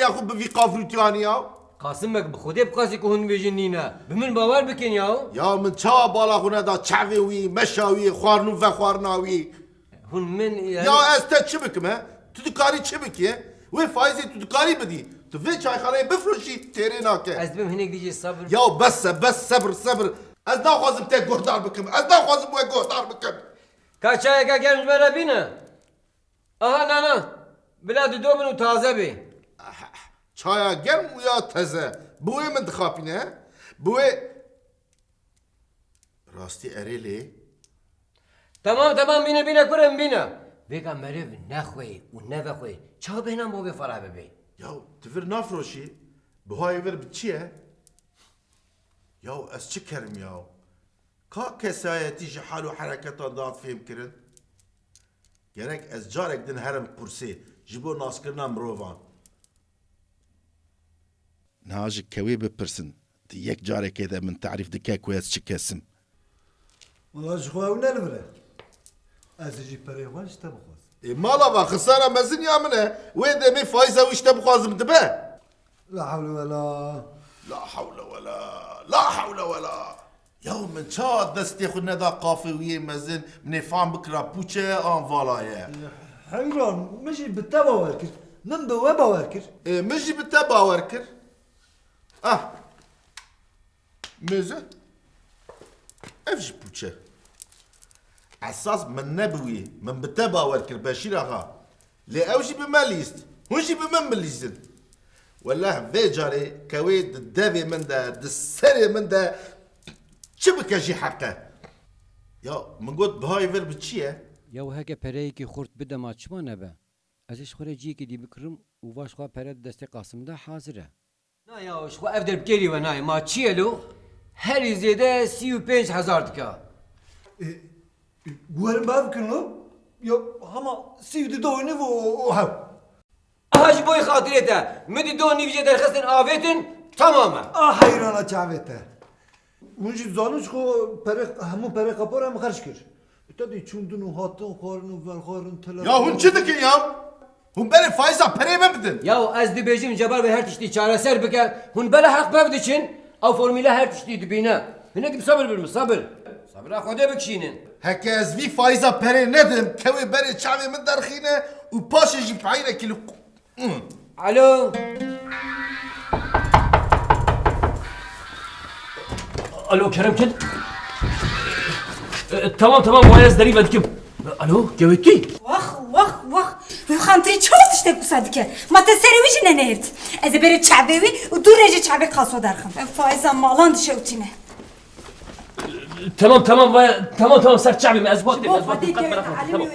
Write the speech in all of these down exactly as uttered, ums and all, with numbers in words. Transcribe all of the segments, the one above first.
xwe bi vî qafrûtiyanî ya? Qasim beg, bi Xwedê biqasî ku hûn dibêjin nîne. Bi min bawer bikin ya. Ya min çawa bala xwe neda çavê wî, meşa wî, xwarin û vexwarina wî? Hûn min, yanî... Ya ez te çi bikim he? Tu dikarî çi bikî he? Wê faîzê tu dikarî bidî. Tu vê çayxaneyê bifroşî, têrê nake. Ez dibim hinek dî jî sebir. Ya bes e, bes, sebir, sebir. Ez naxwazim te guhdar bikim. Ez naxwazim we guhdar bikim. Ka çayeke germ ji me re bîne. Aha, na, na. Bila dido bin û taze bê. Aha, çaya germ û ya teze. Bi wê min dixapîne, he? Bi wê... Rastî erê lê. Temam, temam, bîne, bîne, kurim, bîne. Vêga meriv nexwê û nevexwê. Çawa bêhna bo vê fara bibe? Ya, tu vir nafroşî? Bihayê vir bi çi ye? Ya, ez çi kerim ya? Ka kesayetî ji hal û hereketan dihat fêhm kirin? Gerek ez carek din herim qursê ji bo naskirina mirovan. Niha ji kewê bipirsin, di yek carekê de min tarîf dike ku ez çi kes im. Wala ji xwe ew ne li vir e. Ez ê jî perê xwe ji te bixwazim. Ê mala va, xisara mezin ya min e. Wê demê faiza wî ji te bixwazim dibe. La hewle wela. La hewle wela. La hewle wela. Ya min çawa destê xwe neda qafê wî yê mezin, min ê fam bikira pûçe an vala ye. Heyran, min jî bi te bawer kir. Min bi we bawer kir. Ê, min jî bi te bawer kir. Ah. Mêze. Ev jî pûçe. Esas min ne bi wî, min bi te bawer kir Beşîr axa. Lê ew jî bi me lîst. Hûn jî bi min bilîzin. Weleh vê carê kewê di devê min de, di serê min de çi bike jî heq e. Ya min got bihayê vir bi çi ye? Ya heke pereyekî xurt bide ma çima nebe? Ez ê ji xwe re cihekî dî bikirim û va ji xwe pere di destê Qasim de hazir e. Na ya, ji xwe ev der bi kêrî we nayê. Ma çi ye lo? Herî zêde sî û pênc hezar dike. E, e, werin bav bikin lo? Ya, hema sî û du doyne û, û hew. Aha, ji bo xatirê te. Min di do nîv jê derxistin avêtin, tamam e. Ah, heyrana çavê te. Hûn jî dizanin ji xwe pere, hemû pere qapora min xerc kir. Te dî çûn din û hatin xwarin û verxwarin, telefon. Ya hûn çi dikin ya? Hûn berê faiza perê me bidin. Ya ez dibêjim Cebar Bey her tiştî çareser bike. Hûn bela heq bev diçin. Ew formîle her tiştî dibîne. Hinek bi sabir bin, sabir. Sabira Xwedê bikişînin. Heke ez vî faiza perê nedim, kewê berê çavê min derxîne û paşê jî peyrekî li Alo. Alo, Kerem Ked. E, tamam, tamam, waya ez derî vedikim. Alo, kewê tu? Wax, wax, wax. Wê xantirî çawa tiştek wisa dike? Ma te serê wî jî nenêrt. Ez ê berê çavê wî û du rê jî çavê qaso derxim. Ev faiza malan dişewtîne. Tamam, tamam, vaya, tamam, tamam, ser çavê me, ez got, ez got, diqet bira, tamam.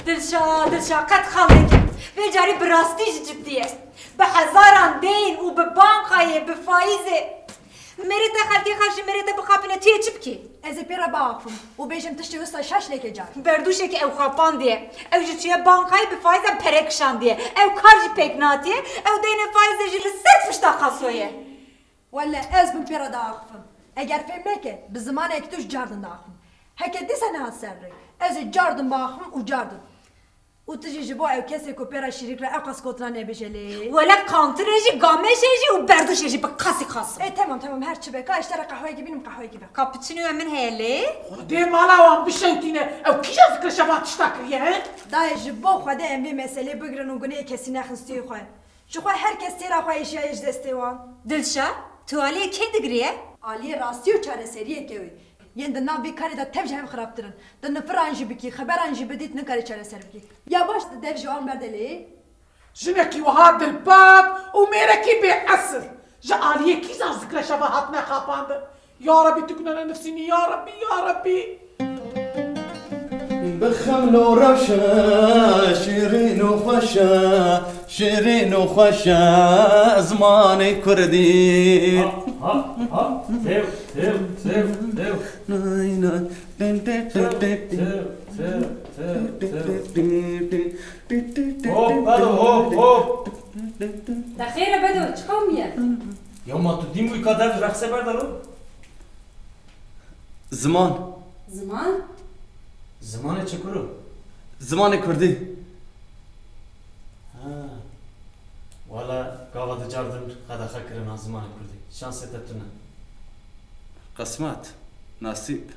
Dilşa, Dilşa, qet xal nekin. Vê carî bi rastî jî cidî ye. Bi hezaran deyn û bi bankayê, bi faîzê. Mêrê te xelkê xercî mêrê te bixapine, tu yê çi bikî? Ez ê pê re biaxivim û bêjim tiştê wisa şaş neke car. Berdûşekî ew xapandiye. Ew jî çûye bankayê bi faîzan pere kişandiye. Ew kar jî pêk natiye. Ew deynê faîzê jî li ser pişta qasoye. Welle ez bin pê re diaxifim. Eger fêm neke, bi zimanek tu ji cardin diaxifim. Heke dîsa nehat ser rê, ez ê cardin biaxifim û cardin. Û tu jî ji bo ew kesê ku pê re şirîk re ew qas gotina nebêje lê. Wele qantirê jî, gamêşê jî û berdûşê jî bi qasî qas im. Ê, temam, temam, her çi be, ka ji te re qehweyekî bînim, qehweyekî be. Cappuccinoya min heye lê. Xwedê mala wan bişewtîne, ew kîja zikre şeva tişta kiriye, he? Dayê, ji bo Xwedê em vê meselê bigirin û guneyê kesî nexin stûyê xwe. Ji xwe her kes têra xwe êşiyaye ji destê wan. Dilşa, tu aliyê kê digiriye? Aliyê rastî û çareseriyê kewê. Yên di nav vê karê de tev ji hev xirabtir in. Di nifiran jî bikî, xeberan jî bidît, nikarî çareser bikî. Ya baş di dev ji wan berde lê? Jinekî wiha dilpak û mêrekî bêesir. Ji aliyê kîjan zikre şeva hatine xapandin? Ya Rebî, tu gunehê nefsînî, ya Rebî, ya Rebî. Bi xemlo rewşe, şîrîn û xweşe, şîrîn û xweşe, zimanê kurdî. Ha, ha, ha, sev, sev, sev, sev. Nay, nay. Sev, sev, sev, sev, sev. Hop, Bedo, hop, hop. Te xêr e Bedo, çi qewmiye? Ya ma tu dîm wî ka dev ji rexsê berdero? Ziman. Ziman? Zimanê çi kuro? Zimanê kurdî. Ha. Wele gava dicar din qedexe kirina zimanê kurdî. Şansê te tune. Qismet, nasîb.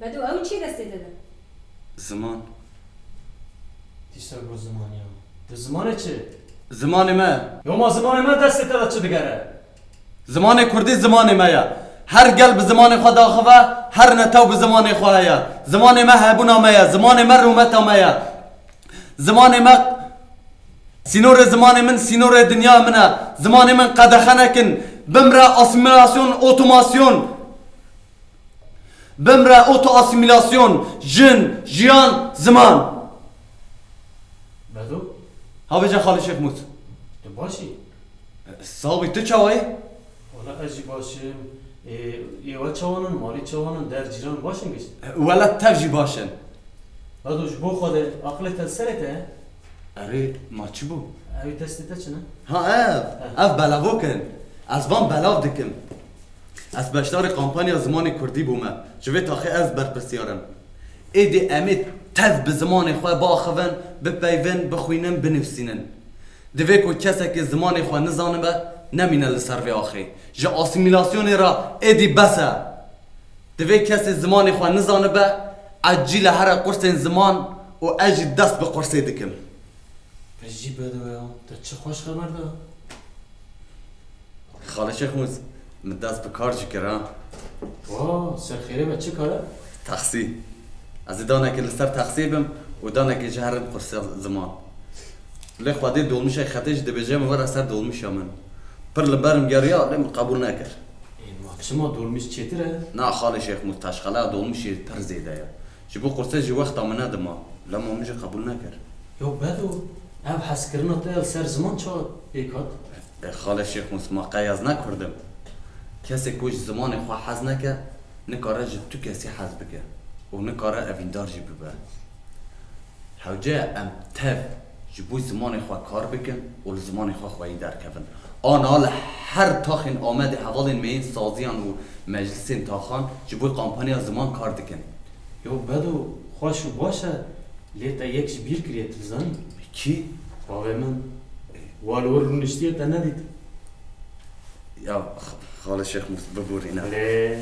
Bedo, ew çi destê te de? Ziman. Dîsa got ziman ya. Tu zimanê çi? Zimanê me. Yo ma zimanê me destê te de çi digere? Zimanê kurdî zimanê me ye. Her gel bi zimanê xwe daxive, her netew bi zimanê xwe heye. Zimanê me hebûna me ye, zimanê me rûmeta me ye. Zimanê me, sînorê zimanê min sînorê dinya min e. Zimanê min qedexe nekin. Bimre asîmîlasyon, otomasyon. Bimre oto asîmîlasyon, jin, jiyan, ziman. Bedo? Ha bêje Xalê Şêx Mûs. Tu baş î? Sabî, tu çawa yî? Wala ez jî baş im. Ê, ê we çawan in, malî çawan in, der cîran baş in giş? Wela tev jî baş in. Bedo, ji bo Xwedê, aqilê te li serê te ye? Erê, ma çi bû? Ew destê te çi ne? Ha ev, ev belavok in. Ez van belav dikim. Ez beşdarê kampanya zimanê kurdî bûme. Ji vê taxê ez berpirsiyar im. Êdî em ê tev bi zimanê xwe biaxivin, bipeyvin, bixwînin, binivîsînin. Divê ku kesekê zimanê xwe nizanibe, nemîne li ser vê axê. Ji asîmîlasyonê re êdî bes e. Divê kesê zimanê xwe nizanibe, ecîle here qursên ziman û ez jî dest bi qursê dikim. Pijî Bedo ya, te çi xweş xeber da. Xalê Şêx Mûs, min dest bi kar jî kir ha. Wa, ser xêrê be, çi kar e? Taxsî. Ez ê danekê li ser taxsî bim û danekê jî herim qursa ziman. Lê Xwedê dolmişê xetê jî dibêje min were ser dolmişa min. Pir li ber min geriya, lê min qebûl nekir. Ê, ma çima dolmiş çêtir e? Na, Xalê Şêx Mûs, teşxeleya dolmişê pir zêde ye. Ji bo qursê jî wexta min nedima. Lema min jî qebûl nekir. Ya Bedo, ev hezkirina te ya li ser ziman çawa pêk hat? E, Xalê Şêx Mûs, ma qey ez ne kurd im? Kesê ku ji zimanê xwe hez neke, nikare ji tu kesî hez bike û nikare evîndar jî bibe. Hewce ye em tev ji bo zimanê xwe kar bikin û li zimanê xwe xweyî derkevin. Ana li her taxên Amedê hevalên me yên saziyan û meclisên taxan ji bo kampanya ziman kar dikin. Yo Bedo, xweş û baş e, lê te yek ji bîr kiriye, tu dizanî? Kî? Bavê min. Wa li wir rûniştiye, te nedît? Ya, Xalê Şêx Mûs, biborîne. Lê.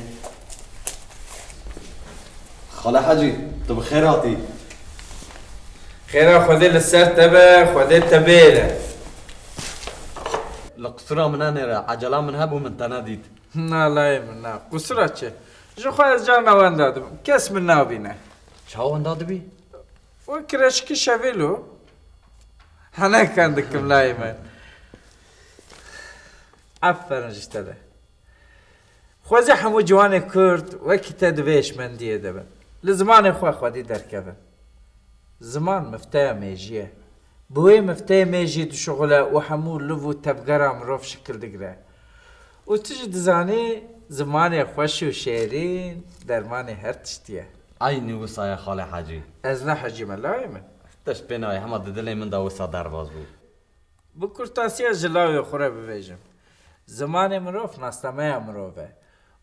Xalê Hecî, tu bi xêr hatî. Xêra Xwedê li ser te be, Xwedê te bêre. Li qisûra min nenêre, ecela min hebû, min te nedît. Na layê min, na. Qisûra çi? Ji xwe ez carna wenda dibim. Kes min nabîne. Çawa wenda dibî? Wek kireçikî şevêlo. Henekan dikim layê min. Aferin ji te de. Xwezî hemû ciwanê Kurd wekî te di vê hişmendiyê de bin. Li zimanê xwe xwedî derkevin. Ziman mifteya mêjî ye. Bi wê mifteyê mêjî dişuxule û hemû liv û tevgera mirov şikil digire. Û tu jî dizanî zimanê xweş û şêrîn dermanê her tiştî ye. Eynî wisa ye Xalê Hecî. Ez ne Hecî me, layê min. Tişt pê nayê, hema di dilê min de wisa derbas bû. Bi kurtasiya ji lawê xwe re bibêjim. Zimanê mirov nastemeya mirov e.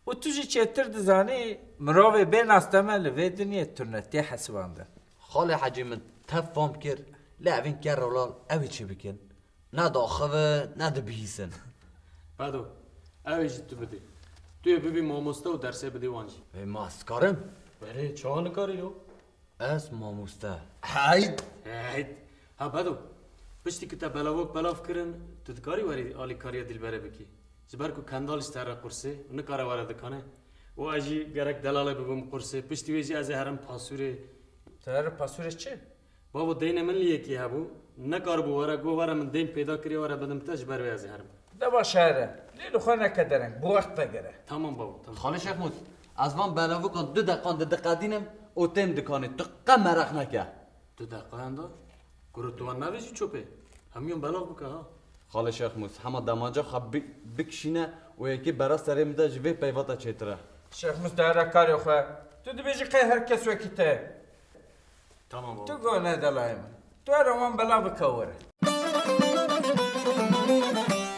Û tu jî çêtir dizanî, mirovê bê nasteme li vê dinyê tune tê hesibandin. Xalê Hecî, min tev fam kir, lê evîn kerra lal ew ê çi bikin? Ne daxivin, ne dibihîsin. Bedo, ew ê jî tu bidî. Tu yê bibî mamoste û dersê bidî wan jî. Ê, ma ez dikarim? Belê, çawa nikarî yo? Ez mamoste. Heyt! Heyt! Ha Bedo, piştî ku te belavok belav kirin, tu dikarî werî alîkariya Dîlberê bikî. Ji ber ku Kendal ji te re qursê û nikare were dikanê. Û ez jî gerek delalê bibim qursê, piştî wê jî ez ê herim pasûrê. Te here pasûrê çi? Bavo, deynê min li yekî hebû, nekaribû were, got were min deyn peyda kiriye, were bidim te, ji ber wê ez ê herim. De baş here. Lê li xwe neke dereng, bi wext vegere. Tamam bavo, tamam. Xalê Şêx Mûs, ez van belavukan du deqan di diqedînim û têm dikanê. Tu qe meraq neke. Du deqayan da? Kuro, tu wan navêjî çopê? Hemûyan belav bike ha. Xalê Şêx Mûs, hema demaca xwe bi-, bikişîne û yekî bera serê min de, ji vê peyva te çêtir e. Şêx Mûs, dere karê xwe. Tu dibêjî qey her kes wekî te. Tamam baba. Tu go ne delayê min. Tu here wan bela bike were.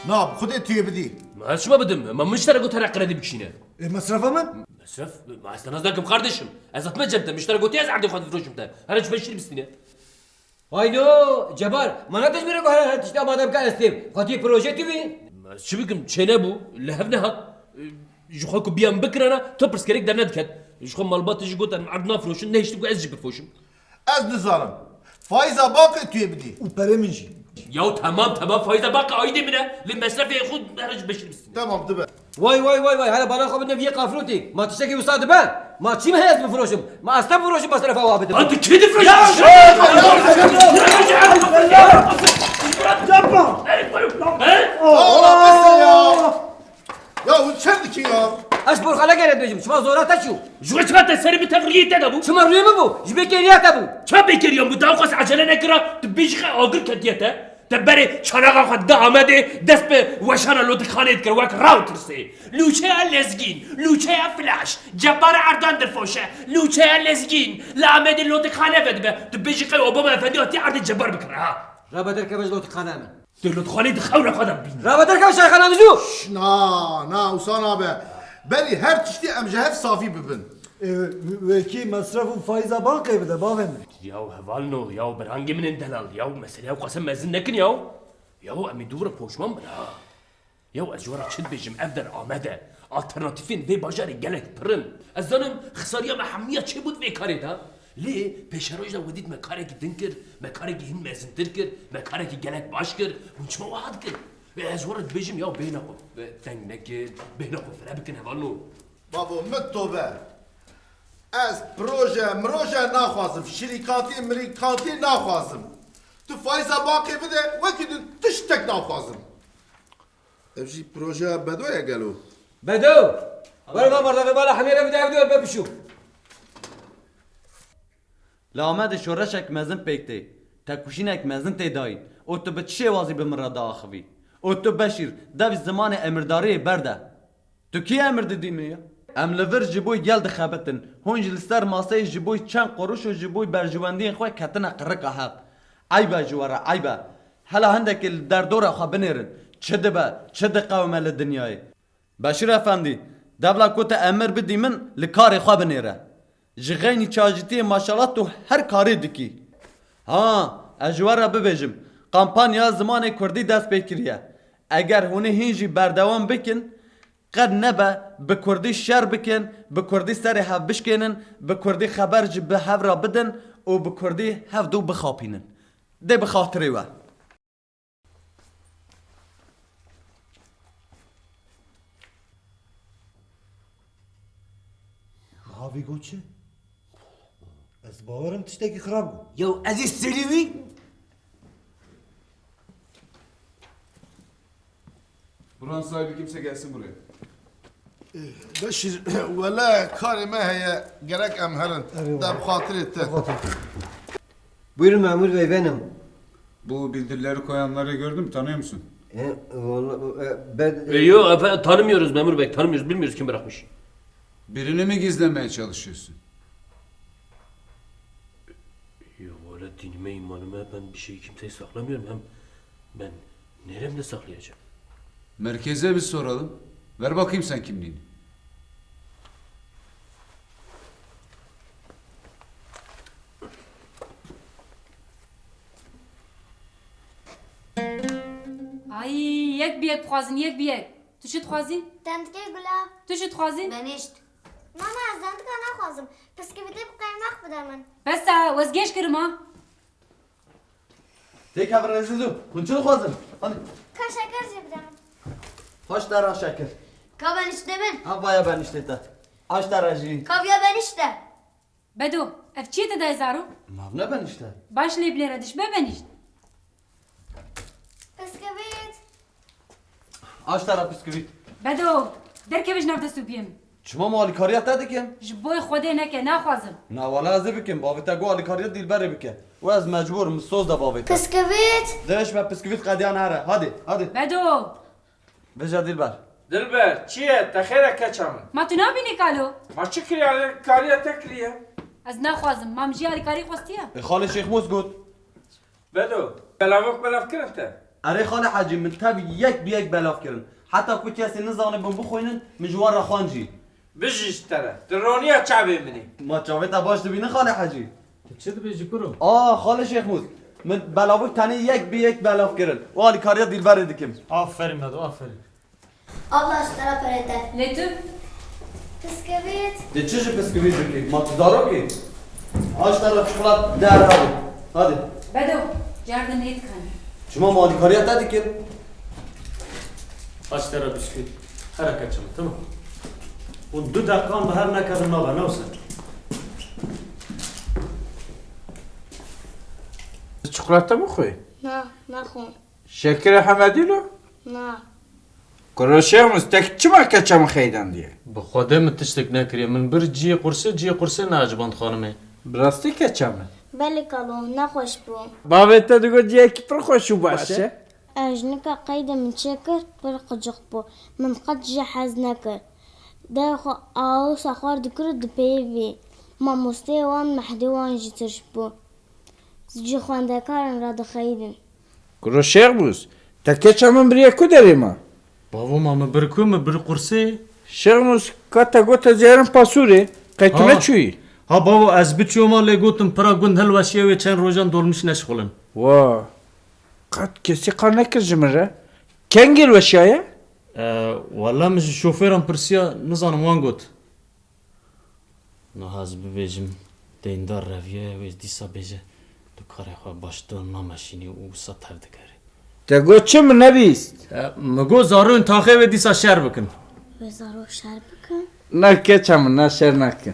Na, bi Xwedê tu yê bidî. Ma ez çima bidim? Ma min ji te re got here kredî bikişîne. Ê, mesrefa min? Mesref? Ma ez te nas nakim kardeşim. Ez hatime cem te, min ji te re gotiye ez erdê xwe difroşim te. Here çi beşîr bistîne. Haylo, Cebar, mana te ji min re got her, her tiştî amade bike ez têm. Xwediyê proje tu bî? Ez çi bikim, çênebû, li hev nehat. Ji xwe ku biyam bikirana, tu pirsgirêk dernediket. Ji xwe malbatê jî got em erd nafiroşin, nehiştin ku ez jî bifiroşim. Ez nizanim. Faiza baqê tu yê bidî. Û perê min jî. Yaw temam, temam, faiza baqê aîdê min e. Lê mesrefê xwe her ji beşî bistîne. Temam, dibe. Way, way, way, way, hele bala xwe bidin vê kafrotê. Ma tiştekî wisa dibe? Ma çî me heye ez bifiroşim? Ma ez te bifiroşim, mesrefa wa bidim. Ha, tu kê difiroşî? Ya, Yapma! He? Ola bese ya! Ya hûn çend dikin ya? Ez porxale gere dibêjim, şima zora te çû. Ji xwe çima te serê min tev riyê te de bû? Çima riyê min bû? Ji bêkeriya te bû. Ça bêkeriya min bû? Te ew qas ecele nekira, tu bêjî qey agir ketiye te. Te berê çanaxa xwe dida Amedê, dest bi weşana lotixanê dikir, wek raw tirsê. Lûçeya lezgîn, lûçeya flaş, Cebar Erdan dirfoşe, lûçeya lezgîn, li Amedê lotixane vedibe. Tu bêjî qey Obama Efendî hatiye erdê Cebar bikire ha. Rebe derkeve ji lotixane min. Tu lotixanê di xewra xwe de bînî. Rebe derkeve şayxana min jû. Şş, na, na, wisa nabe. Berî her tiştî em ji hev safî bibin. Ê, wekî mesref û faiza bankê bide, bavê min. Yaw hevalno, yaw birangê min ên delal, yaw meseleya xwe qasem mezin nekin yaw. Yaw em ê dû re poşman bin ha. Yaw ez ji we re çi dibêjim, ev der Amed e. Alternatîfên vê bajarê gelek pir in. Ez zanim xisariya me hemiya çêbû di vê karê de. Lê pêşeroj de we dît me karekî din kir, me karekî hin mezintir kir, me karekî gelek baş kir. Hûn çima wiha dikin? Ê, ez ji we re dibêjim, yaw bêhna xwe teng nekin, bêhna xwe fire bikin hevalno. Babo, min tobe. Ez proje, miroje naxwazim, şirîkatî, mirîkatî naxwazim. Tu faiza bankê bide, wekî din tiştek naxwazim. Ev jî projeya Bedo ye gelo? Bedo! Were va berdevê bala hemê re bide ev dû, ebe bişû. Li Amedê şoreşek mezin pêk tê. Tekoşînek mezin tê dayîn. Û tu bi çi şêwazî bi min re diaxivî? Û tu Beşîr, dev zimanê emirdariyê berde. Tu kî emir didî min ya? Em li vir ji bo gel dixebitin. Hûn jî li ser maseyê ji bo çend quruş û ji bo berjewendiyên xwe ketine qirika hev. Eyb e ji we re, eyb e. Hela hindekê li derdora xwe binêrin. Çi dibe, çi diqewime li dinyayê? Beşîr Efendî, devla ku te emir bidî min, li karê xwe binêre. Ji xeynî çajitiyê maşallah tu her karê dikî. Ha, ez ji we re bibêjim, kampanya zimanê kurdî dest pê kiriye. Eger hûn ê hîn jî berdewam bikin, qet nebe bi kurdî şer bikin, bi kurdî serê hev bişkênin, bi kurdî xeber ji bi hev re bidin û bi kurdî hev dû bixapînin. Dê bi xatirê we. Havî got çi? Ez bawerim tiştekî xirab bû. Yaw ez ê serî wî. Buranın sahibi kimse gelsin buraya. Beşîr, wele karê me heye, gerek em herin. Eyvallah. Dem xatirê te. Buyurun memur bey, benim. Bu bildirileri koyanları gördün mü, tanıyor musun? E, vallahi, e, ben, e, E, yok efendim, tanımıyoruz memur bey, tanımıyoruz, bilmiyoruz kim bırakmış. Birini mi gizlemeye çalışıyorsun? Ya wele dinime imanıma ben bir şey kimseyi saklamıyorum. Hem ben neremde saklayacağım? Merkeze bir soralım. Ver bakayım sen kimliğini. Ay, yek bi yek bixwazin, yek bi yek. Tu çi dixwazî? Dendikê gula. Tu çi dixwazî? Benişt. Mama, ez dendika naxwazim. Piskivîtê bi qeymex bide min. Bes e, ez gêj kirim ha. Têkevin ezîzû, hûn çi dixwazin? Hadi. Ka şeker jî bide min. Haş tera şeker. Ka beniştê min. Ha, vaya beniştê te. Haş tera jî. Ka viya benişt e. Bedo, ev çi ye te dayê zaro? Nav ne benişt e? Baş lê binêre, diş be benişt. Piskevît. Aş te re piskivît. Bedo, derkeve ji nav dest û piyê min. Çima, ma alîkariya te dikim? Ji boy Xwedê neke, naxwazim. Na wala ez ê bikim, bavê te got alîkariya Dîlberê bike. Û ez mecbûr im, soz de bavê te. Piskivît. Dêş me piskivît qediya nere. Hadi, hadi. Bedo. Vêca Dîlber. Dilber, çi ye? Te xêr e keça min? Ma tu nabînî kalo? Ma çi kiriye, alîkariya te kiriye? Ez naxwazim, ma min jî alîkarî xwestiye. E, xalê Şêxmûs got. Bedo, belavok belav kirin te? Erê xalê Hecî, min tev yek bi yek belav kirin. Heta ku kesê nizanibûn bixwînin, min ji wan re xwend jî. Bijî ji te re, tu roniya çavê min î. Ma çavê te baş dibînin xalê Hecî? Tu çi dibêjî kuro? A, xalê Şêxmûs. Min belavok tenê yek bi yek belav kirin. Û alîkariya Dîlberê dikim. Aferin Bedo, aferin. Abla, ji te re perete. Lê tu? Piskevît. De çi ji piskivî dikî? Ma tu zarok î? Aş te re çikolat der hadi. Hadi. Bedo, car din nêdixin. Çima ma alîkariya te dikim? Aç te re bisküvît. Here keça min, tamam. Hûn du deqan bi hev nekevin nabe, ne wisa? Çikolata mixwî? Na, naxwim. Şekirê hemedî lo? Na. Kuro Şêxmûs, te çima keça min xeydandiye? Bi Xwedê min tiştek nekiriye. Min bir ciyê qursê, ciyê qursê neeciband xanimê. Bi rastî keça min? Belê kalo, nexweş bû. Bavê te digot ciyekî pir xweş û baş e. Ev jinika qeyde min çêkir, pir qicix bû. Min qet ji hez nekir. Dayê xwe awisa xwar dikir û dipeyivî. Mamosteyê wan mehdê wan jî tirş bû. Ji xwendekaran re dixeyidin. Kuro Şêxmûs, te keça min biriye ku derê ma? Bavo ma min bir ku, min bir qursê. Şêxmûs, ka te got ez ê herim pasûrê, qey tu Ha. neçûyî? Ha bavo, ez biçûma lê gotim pira gund hilweşiye wê çend rojan dolmiş neşxulin. Wa, qet kesî qal nekir ji min re. Kengî hilweşiyaye? E, wela min ji şofêran pirsiya, nizanim wan got. Niha ez bibêjim, deyndar reviyaye wê dîsa bêje, tu karê xwe baş dol nameşînî û wisa tev digerî. Te got çi, min nebîst? E, min got zaroyên taxê wê dîsa şer bikin. Wê zarok şer bikin. Na keça min, na şer nakin.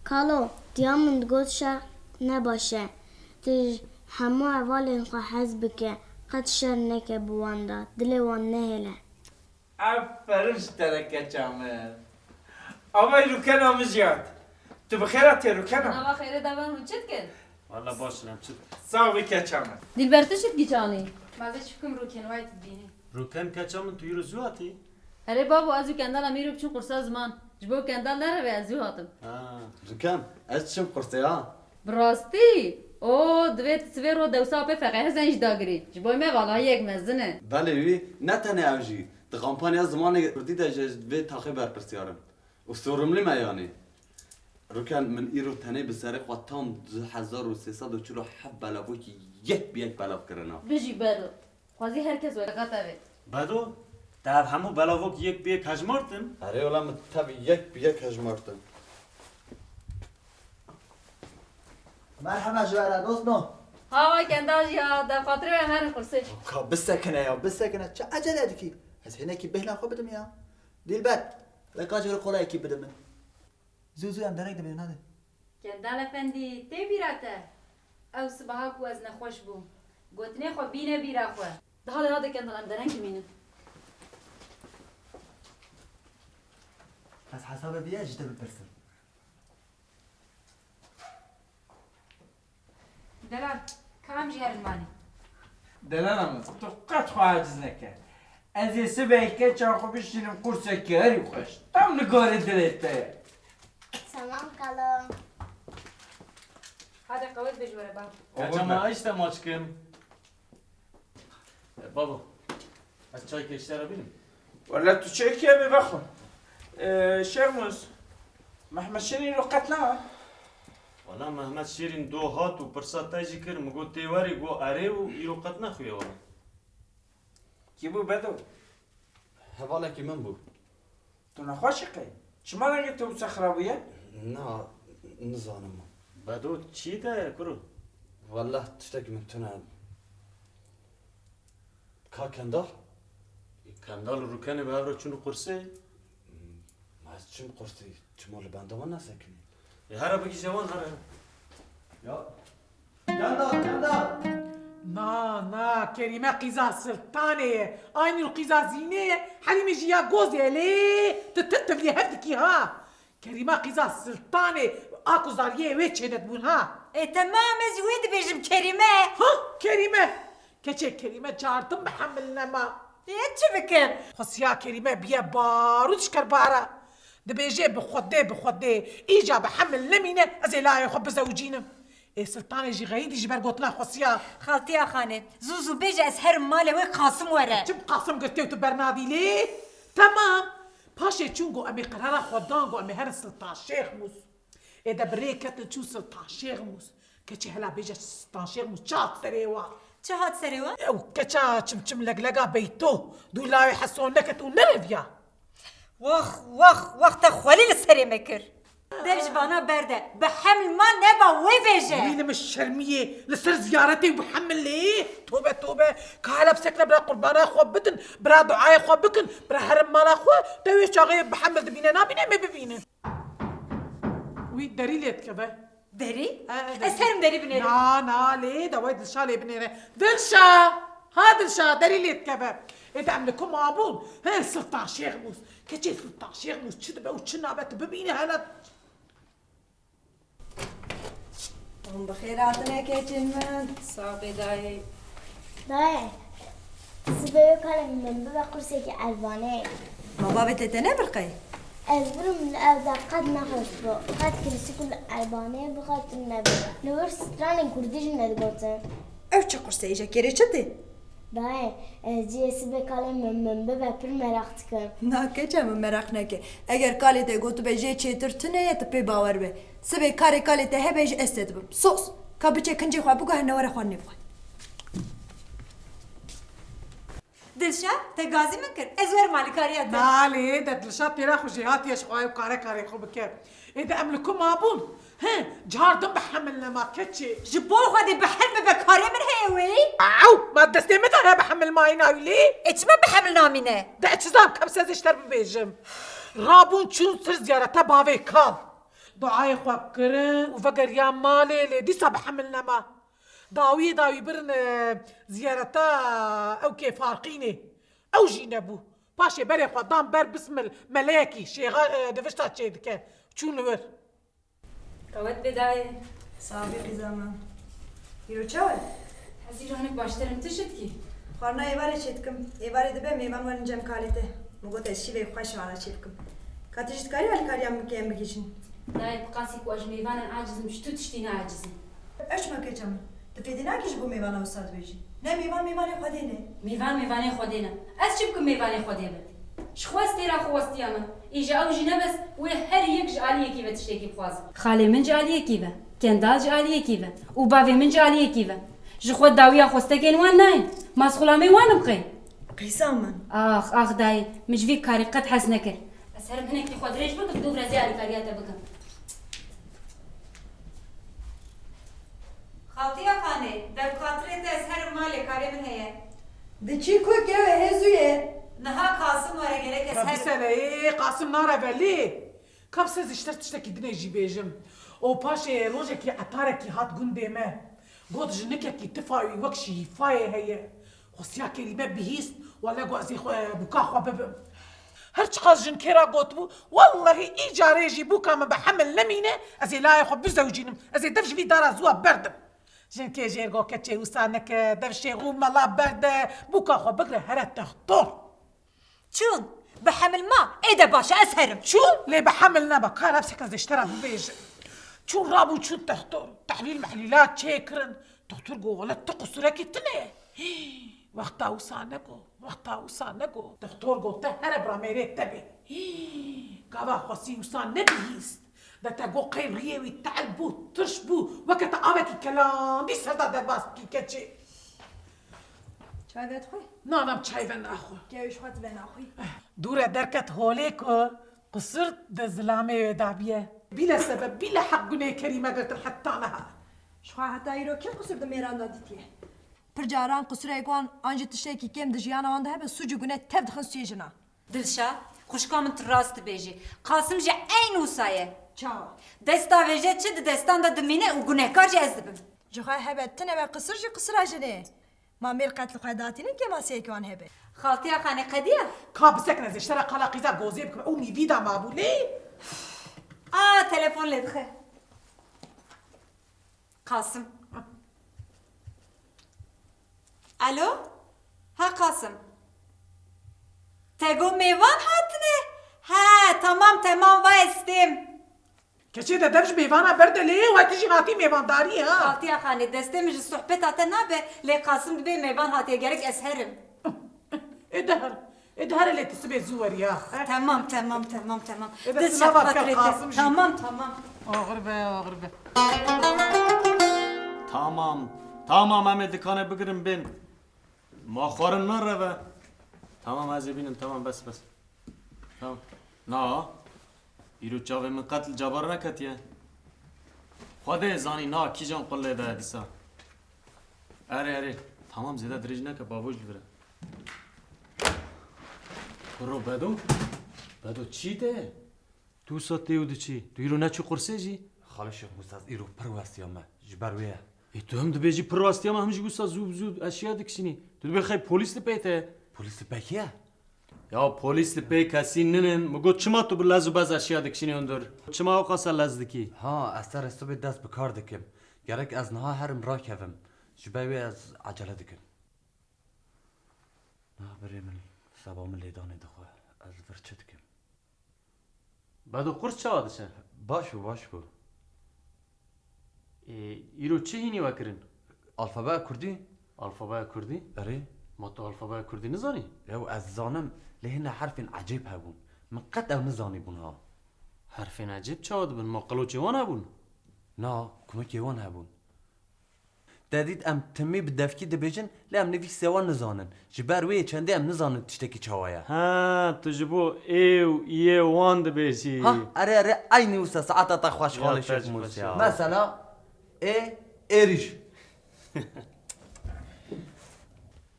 Kalo, diya min digot şer ne baş e. Tu ji hemû hevalên xwe hez bike. Qet şer neke bi wan de. Dilê wan nehêle. Aferin ji te re keça min. Avay rûkena min jî hat. Tu bi xêr hatî rûkena? Nava xêrê de ben hûn çi dikin? Wala baş in, em çi dikin? Sax bî keça min. Dilber tu çi dikî canî? Ma ez ê çi bikim Rûken, wayê tu dibînî. Rûken keça min, tu îro zû hatî? Erê babo, ez û Kendala mîro biçin qursa ziman. Ji bo Kendal nereve ez zû hatim. Ha. Rûken, ez çim qursê ha. Bi rastî? O, divê tu sivê ro dewsa pê feqehizên jî dagirî. Ji bo me valayiyek mezin e. Belê wî, ne tenê ev jî. Di kampanya zimanê kurdî de jî ez vê taxê berpirsyar im. Û sorumlî me yanî. Rûken, min îro tenê bi serê xwe tam du hezar û sê sed û çil û heft belavokî yek bi yek belav kirina. Bijî Bedo. Xwezî her kes weke te be. Bedo, te ev hemû belavok yek bi yek hejmartin? Erê wela min tev yek bi yek hejmartin. Merheba ji we re dostno. Hawa Kendal jî ha, de xatirê we herin qursê. Ka bisekine ya, bisekine. Çi ecele dikî? Ez hinekî bêhna xwe bidim ya. Dilber, leka ji wir kolayekî bide min. Zû zû em derek dibînin, hadi. Kendal efendî, tê bîra te? Ew sibaha ku ez nexweş bûm. Gotinê xwe bîne bîra xwe. Daha de hade Kendal, em dereng dimînin. Ez hesabê vîya ji te bipirsim. Delal, ka em jî herin malê. Delala min, tu qet xwe aciz neke. Ez ê sibehê keça xwe bişînim qursekî herî xweş. Tam nigarê dilê te ye. Tamam kalo. Hadi qewet be ji we re bab. Keça min, işte maçkim. E, babo, ez çaykê ji te re bînim. Wele tu çekî em ê vexwin. E, Şêxmûs, Mehmet Şêrîn îro qet ne? Wela Mehmet Şêrîn do hat û pirsa te jî kir, min got tê werî, got erê û îro qet nexuye wela. Kî bû Bedo? Hevalekî min bû. Tu nexweş î qey? Çima rengê te wisa xirab bûye? Na, nizanim. Bedo çi te kuro? Wellah tiştekî min tune. Ka Kendal? Kendal û Rûkenê bi hev re çûn qursê. Ma ez çim qursî, çima li benda wan nesekinî? Ê here bigihîje wan here. Ya. Kendal, Kendal! Na, na, Kerîme qîza Siltanê ye. Aynî qîza Zînê ye. Herîmê jî ya Gozê ye lê. Tu tir tir lê hev dikî ha. Kerîme qîza Siltanê, a ku zariyê wê çênedibûn ha. Ê temam, ez jî wê dibêjim Kerîme. Ha, Kerîme. Keçê Kerîme çartim bi hemil nema. Ê çi bikim? Xwesiya Kerîme biye barût ji kerbara. Dibêje bi Xwedê, bi Xwedê, îca bi hemil nemîne, ez ê layê xwe bizewicînim. Ê Siltanê jî xeyidî ji ber gotina Xwesiya. Xaltiya Xanê, zû zû bêje ez herim malê wê Qasim were. Çim Qasim girtiye û tu bernadî lê? Temam. Paşê çûn got em ê qerara xwe dan got em ê herin Siltan Şêxmûs. Ê de bi rê ketin çûn Siltan Şêxmûs. Keçê hela bêje Sultan Şêxmûs çi hat serê wa? Çi hat serê wa? Ew keça çimçim leglega Beyto, dû lawê Heson neket û nereviya. Wax, wax, wax, te xwelî li serê me kir. Dev ji vana berde, bi heml ma neba wê vêje. Wî li min şermiyê, li ser ziyaretê û bi hemlê. Tobe, tobe, ka hela bisekine bira qurbana xwe bidin, bira duayê xwe bikin, bira herin mala xwe, te wê çaxê bi heml dibîne, nabîne, me bibînin. Wî derî lê dikeve. Derî? Ha, ha, derî. Ez herim derî binêrim. Na, na, lê dawayê Dilşa lê binêre. Dilşa! Ha Dilşa, derî lê dikeve. Ê de em li ku mabûn? He, Sultan Şêxmûs. Keçê Sultan Şêxmûs çi dibe û çi nabe tu bibîne hele. Hûn bi xêr hatine keçên min. Sax bê dayê. Dayê, sibê wê kalê min bibe qursekî Elbanê. Ma bavê te te nebir qey? Ez birim li ev de qet nexweş bû. Qet kirsik û li Elbanê bi xwe tune bû. Li wir stranên kurdî jî nedigotin. Ew çi qurse îja kêrê çi tê? Dayê, ez cihê sibê kalê min, min bibe pir meraq dikim. Na keça min meraq neke. Eger kalê te gotibe jê çêtir tune ye, tu pê bawer be. Sibê karê kalê te hebe jî ez te dibim. Sos! Ka biçe kincê xwe biguhe newere xwarinê bixwe. Dilşa, te gazî min kir. Ez werim alîkariya te. Nalê, de Dilşa têra xwe jêhatî ye ji xwe ew kare karê xwe bike. Ê de em li ku mabûn? He, cihar din bi hemil nema keçê. Ji bo Xwedê bi hemil bibe karê min heye wê? Ew, ma destê min de ne bi hemil mayîna wî lê? Ê çima bi hemil namîne? De çi zam, kevse ez ji te bibêjim. Rabûn çûn ser ziyareta bavê kal. Duayê xwe kirin û vegeriyan malê lê dîsa bi hemil nema. Dawiyê dawî birin, e, ziyareta ew kê Farqînê. Ew jî nebû. Paşê berê xwe dan ber bismil meleyekî şêxa, e, divişta çêdike. Çûn li wir. Qewet bê dayê. Sax bî qîza me. Îro çawa ye? Ez îro hinek baştir im, tu çi dikî? Xwarina êvarê çêdikim. Êvarê dibe mêvan werin cem kalê te. Min got ez şîvê xweş vana çêbikim. Ka tu jî dikarî alîkariya min bikî em bigihîjin. Dayê, bi qasî ku ez ji mêvanan aciz im, ji tu tiştî ne aciz im. Ew çima keça min? Tu fêdê nakî ji bo mêvana wisa dibêjî? Ne mêvan mêvanê Xwedê ne. Mêvan mêvanê Xwedê ne. Ez çi bikim mêvanê Xwedê be? Ji xwe ez têra xwe westiya min. Îja ew jî ne bes, wê her yek ji aliyekî ve tiştekî bixwazin. Xalê min ji aliyekî ve, Kendal ji aliyekî ve û bavê min ji aliyekî ve. Ji xwe dawiya xwestekên wan nayên. Ma ez xulamê wan im qey? Qîza min. Ax, ax dayê, min ji vî karî qet hez nekir. Ez herim hinekî xwe dirêj bikim, dûv re zê alîkariya te bikim. Xaltiya Xanê, de bi xatirê te ez herim malê, karê min heye. Diçî ku kew e hêzû ye. Niha Qasim were gerek ez herim. Bisere, ê, Qasim nareve lê. Ka bise ez ji te tiştekî dinê jî bêjim. Û paşê rojekî etarekî hat gundê me. Got jinikekî tifa wî wek şîfayê heye. Xwestiya kelîme bihîst, wele got ez ê xwe, bûka xwe bibim. Her çiqas jin kê ra gotibû, wellehî îcarê jî bûka min bi hemil nemîne, ez ê layê xwe bizewicînim, ez ê dev ji vî dara zû wa berdim. Jinkê jêr got keçê wisa neke, dev şêx û mela berde, bûka xwe bigre here textor. Çûn, bi hemil ma, ê de baş e, ez herim. Çûn, lê bi hemil neba, kara bisekin ez ê ji te re bibêjim. Çûn rabû çûn textor, tehlîl mehlîla çêkirin. Textor got, wele tu qusurekî tune ye. Hî, wexta wisa nego, wexta wisa nego. Textor got, te here bira mêrê te bê. Hî, gava xwesî wisa nebihîst. De te got qey riyê wî tehl bû, tirş bû, weke te avekî kelandî ser da derbas bikî keçê. Çay vedixwe? Na, na, çay venaxwe. Kewê ji xwe tu venaxwî. Dûre derket holê ku qusur di zilamê wê dabiye. Bîle sebeb, bîle heq gunê Kerîme girtin heta niha. Ji xwe heta îro kê qusur di mêran de dîtiye? Pir caran qusurek wan an jî tiştekî kêm di jiyana wan de hebe sûc û gune tev dixin stûyê jina. Dilşa, xwişka min tu rast dibêjî. Qasim jî eyn wisa ye. Çawa? Desta vêje çi di destan de dimîne û gunehkar jî ez dibim. Ji xwe hebe tune be qisir jî qisira jinê. Ma mêr qet li xwe datînin kêmasiyeke wan hebe. Xaltiya Xanê qediya? Ka bisekin ez ê ji te re qala qîza gozê bikim. Ew mîvî da mabû lê. A, telefon lê dixe. Qasim. Alo? Ha Qasim. Te got mêvan hatine? He, tamam, tamam, va ez têm. Keçê de dev ji mêvana berde lê, wekî jî hatî mêvandariyê, ha. Xaltiya Xanê, destê min ji sohbeta te nabe, lê Qasim dibê mêvan hatiye, gerek ez herim. Ê de here. Ê de here lê tu sibê zû werî ha. He? Tamam, tamam, tamam, tamam. Ê de Dilşad, silava bike xatirê te. Qasim jî. Tamam, tamam. Oxir be, oxir be. Tamam. Tamam, em ê dikanê bigirin bên. Ma xwarin nare ve. Tamam, ez ê bînim, tamam, bes, bes. Tamam. Na. Îro çavê min qet li cabar neketiye. Xwedê zanî na kîjan qulê de dîsa. Erê, erê. Tamam, zêde dirêj neke, bavo ji li vir e. Kuro Bedo? Bedo, çi te? Tu wisa tê û diçî. Tu îro neçû qursê jî? Xalê Şêx Mûsa, ez îro pir westiyame. Ji ber wê ye. Ê, tu him dibêjî pir westiyame, him jî wisa zû bi zû eşya dikişînî. Tu dibê xey polîs li pê te ye. Polîs li pê kê ye? Ya polîs li pê kesî ninin. Min got çima tu bi lez û bez eşya dikişînî hundir? Çima ew qasa lez dikî? Ha, ez serê sibê dest bi kar dikim. Gerek ez niha herim rakevim. Ji ber wê ez ecele dikim. Niha birê min seba min lêdanê dixwe. Ez li vir çi dikim? Bedo, qurs çawa diçe? Baş bû, baş bû. Ê, îro çi hînî we kirin? Alfabeya kurdî. Alfabeya kurdî? Erê. Ma tu alfabeya kurdî nizanî? Ew ez zanim, lê hine herfên ecêb hebûn. Min qet ew nizanîbûn ha. Herfên ecêb çawa dibin? Ma qiloçê wan hebûn? Na, kumekê wan hebûn. Te dît em timî bi devkî dibêjin, lê em nivîsê wan nizanin. Ji ber wê yê çendê em nizanin tiştekî çawa ye. Ha, tu ji bo ê û iyê wan dibêjî. Ha, erê, erê, eynî wisa saeta te xweş. Ya, xalê te Şêx jî Mûsa xweş ya. Mesela, ê, êrîş.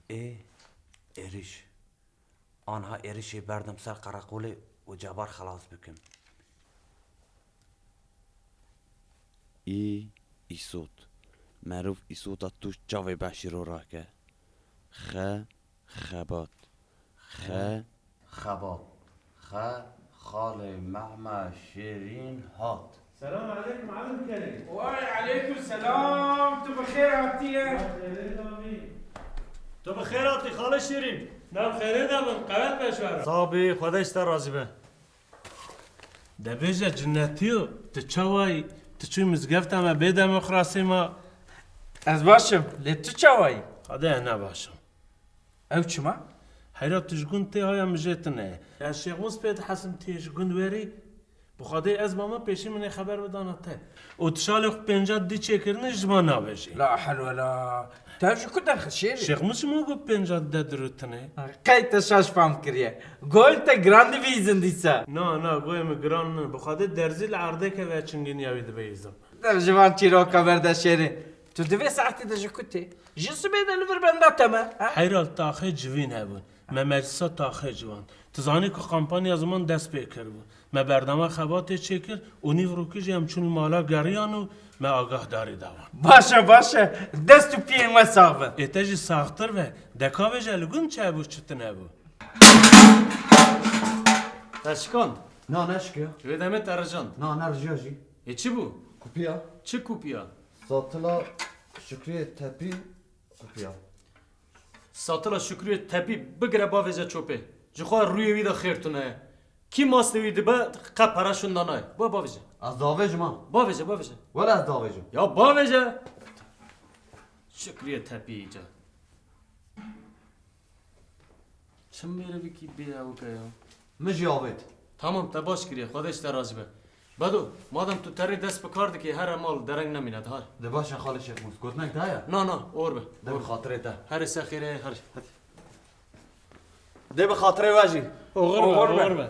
Ê, êrîş. Anha êrişê berdim ser qereqolê û cabar xelas bikim. Î, îsot. Merov îsota tu çavê beşîro rake. Xe, xebat. Xe. Xebat. Xe, xalê Mehme Şêrîn hat. Selam aleykum, alim Kerîm. Wey aleykum selam, tu bi xêr hatiye. Xêrê navî. Tu bi xêr hatî, xalê Şêrîn. Nav xêrê de bin, qewet beşwer. Sax bî, Xwedê ji te razî be. De bêje cinetî yo, tu çawayî? Tu çûyî mizgefta me bê demokrasî ma? Ez baş im, lê tu çawayî? Qadê ez ne baş im. Ew çima? Heyra tu ji gund tê haya min jê tune ye. Ya Şêx Mûs pê dihesim tu yê ji gund werî? Bi Xwedê ez mama pêşî min ê xeber bidana te. Û tu şalê xwe pênca dî çêkirine ji man nabêjî. La hel we la. Te ev ji ku derxist Şêrî? Şêx Mûs ji min got pênca dî de dirûtine. Qey te şaş fam kiriye. Goyê te giran dibîzin dîsa. Na, na, goyê min giran nin. Bi Xwedê derzî li erdeke veçingîniya wî dibeyîzim. Dev ji van çîroka berde Şêrî. Tu di vê saetê de ji ku tê? Ji sibê de li vir benda te me, ha? Heyra li taxê civîn hebûn. Me meclisa taxê civand. Tu zanî ku kampanya ziman dest pê kiribû. Me bernama xebatê çêkir û nîv rokê jî em çûn li mala geriyan û me agahdarî da wan. Baş e, baş e. Dest û piyên we sax bin. Ê te jî saxtir be. De ka bêje li gund çi hebû, çi tune bû? Te şikand? Na, neşikiya. Ji wê demê te rijand. Na, nerijiya jî. Ê çi bû? Kupiya. Çi kupiya? Satila Şükriyê Tepî kupiya. Satila Şükriyê Tepî bigire bavêje çopê. Ji xwe rûyê wî de xêr tune ye. Kî mastê wî dibe, qe pere şunda nayê. Ba bavêje. Ez davêjim ha. Bavêje, bavêje. Wele ez davêjim. Ya bavêje. Şükriyê Tepî îca. Çi mêrevekî bê ewke ya. Min jî avêt. Tamam, te baş kiriye. Xwedê ji te razî be. Bedo, madem tu terê dest bi kar dikî, here mal dereng nemîne, dihar. De baş e xalê Şêx Mûs. Gotinek te heye? Na, na, or be. De bi xatirê te. Herê se xêrê, herê. Hadi. De bi xatirê we jî. Oxir be, oxir be.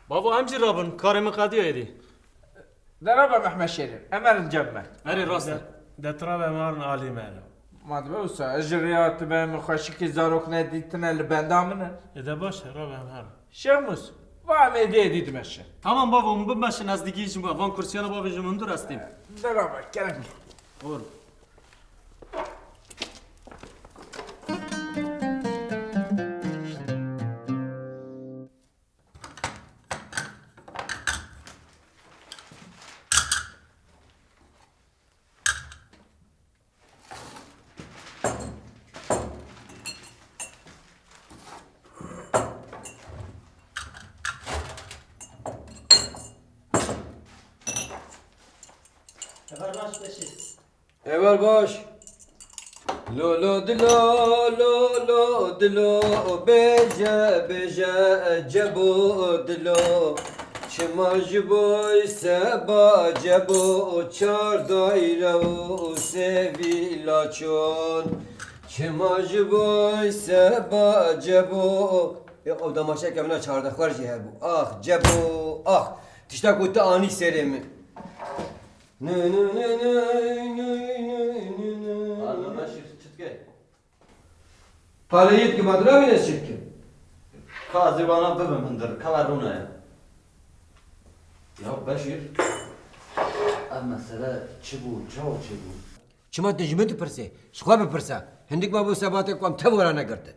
Bavo, em jî rabin. Karê min qediya êdî. De rabe Mehmet Şêrîn, em erin cem me. Erê, rast e. De, de tu rabe em herin alî me re. Ma dibe wisa, ez ji riya tu be min xweşikî zarok nedîtine li benda min e. Ê de baş e, rabe em herin. Şêx Mûs, va em êdî êdî dimeşin. Tamam bavo, hûn bimeşin, ez digihîjim we. Van kursiyana bavêjim hundir ez têm. De rabe, kerem ke. Or. Heval baş beşê. Heval baş. Lo lo dilo, lo lo dilo, bêje, bêje, cebo dilo. Çima ji bo seba cebo çar daîre û sê vîla çûn? Çima ji bo seba cebo? Ya ew damaşeke min a çardeh xwer jî hebû. Ax, cebo, ax. Tişta ku tu anî serê min. Nê, nê, nê, nê, nê, nê, nê, nê. Arda Beşîr, çi dike? Pareyê dike, ma tu nabîne ez çi dikim? Ka ez ê vana bibim hundir, ka ver rûnaya. Ya Beşîr, ev mesele çi bû, çawa çêbû? Çima tu ji min dipirsî? Ji xwe bipirse. Hindik me bû sebatê ku em tev were negirtin.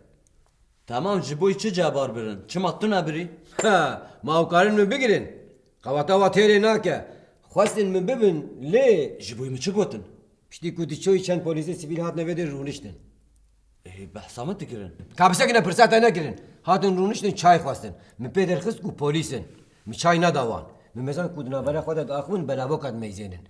Temam, ji bo çi Cebar birin? Çima tu nebirî? Ha, ma ew karin min bigirin? Qewata wa têrê nake. Xwestin min bibin, lê... Ji bo min çi gotin? Piştî ku tu çûyî, çend polîsê sivîl hatine vê derê rûniştin. Ê, behsa min dikirin. Ka bisekine, pirsa te nekirin. Hatin rûniştin, çay xwestin. Min pê derxist ku polîs in. Min çay neda wan. Min mezan ku di navbera xwe de diaxivin, belavoka dimeyzênin.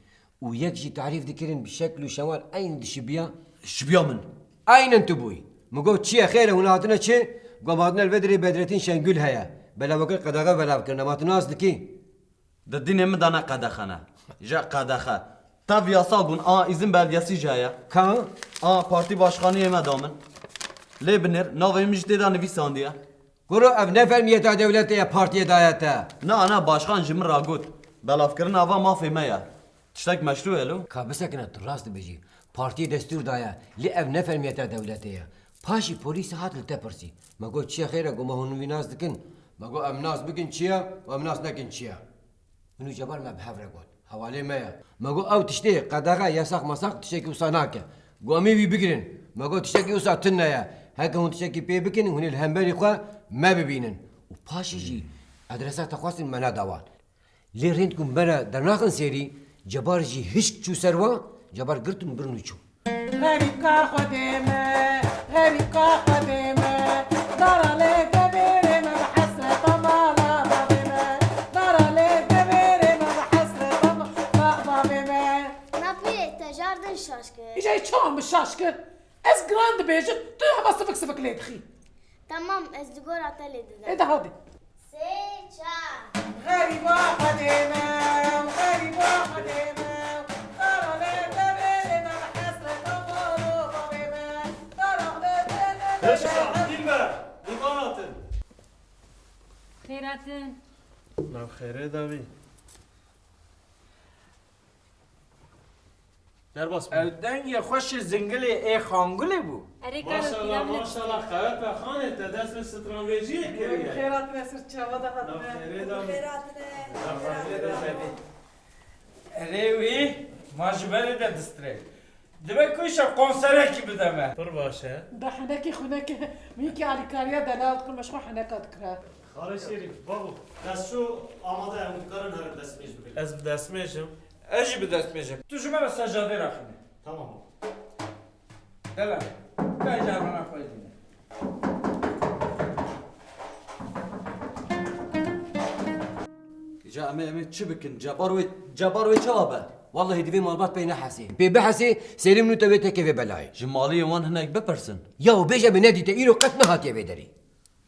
Û yek jî tarîf dikirin bi şekl û şemal eyn dişibiya. Şibiya min. Eynen tu bûyî. Min got, "Çi ye, xêr e, hûn hatine çi?" Got, "Me hatine li vê derê Bedretîn Şengül heye. Belavokir qedexe belav kirine, ma tu nas dikî?" Di dînê min de ne qedexe ne. Je qedexe. Tev yasal bûn, a îzin belgesî jî heye. Ka? A partî başkaniyê me da min. Lê binêr, navê min jî tê de nivîsandiye. Kuro, ev ne fermiyeta dewletê ye, partiyê daye te. Na, na, başkan ji min re got. Belavkirina va mafê me ye. Tiştek meşrû ye lo. Ka bisekine, tu rast dibêjî. Partiyê destûr daye, lê ev ne fermiyeta dewletê ye. Paşî polîsê hat li te pirsî. Me got, "Çi ye xêr e?" Got, "Ma hûn min nas dikin?" Me got, "Em nas bikin çi ye û em nas nekin çi ye?" Min û Cebar me bi hev re got. Hevalê me ye. Me got, "Ew tiştê qedexe, yesax mesax tiştekî wisa nake." Got, "Em ê wî bigirin." Me got, "Tiştekî wisa tune ye. Heke hûn tiştekî pê bikin, hûn ê li hemberî xwe me bibînin." Û paşê jî adresa te xwestin, me neda wan. Lê rind ku me re dernaxin sêrî, Cebar jî hişk çû ser wan, Cebar girtin birin û çû. Xerîbka Xwedê me, xerîbka Xwedê me, dara lê devêrê me bi hesreta mala bavê me, dara lê devêrê me bi hesreta mala bavê me. Napî, te jardin şaş kir. Îja çawa min şaş kir? Ez giran dibêjim, tu hema sivik sivik lê dixî. Tamam, ez di gora te lê didim. Ê de hadi. Sê, çar. Xerîba Xwedê me, xerîba Xwedê me, dara lê devê lê me bi hesreta mala bavê me, dara lê devê lê me. Dilber, dîvan hatin. Xêr hatin. Nav xêrê de bî. Derbas bû. Ew dengê xweşê zingilê ê Xangulê bû. Erê karo Maşallah, pîra min maşallah, qewet be xanê, te dest bi stranbêjiyê kiriye. Xêr hatine, ser çava de hatine. Nav xêrê de. Xêr hatine. Nav xêrê de. Erê wî, ma ji berê de distirê. Dibe ku îşev konserekî bide me. Pir baş e. Da henekê xunekê, min kî alîkariya delal dikim, ji xwe heneka dikira. Xalê Şêrîf, babo, destço amade ye, hûn dikarin herin destmêj bikin. Ez bi destmêj im. Ez jî bi destmêj im. Tu ji me re sejadê raxîne. Tamam. Delal, kay ji ermana xwe dîne. Îca em ê, em ê çi bikin? Cebar wê, Cebar wê çawa be? Wellahî divê malbat pê nehesê. Pê bihesê, Sêlîm nû te wê teke vê belayê. Ji maliyê wan hinek bipirsin. Ya bêje min nedîte, îro qet nehatiye vê derê.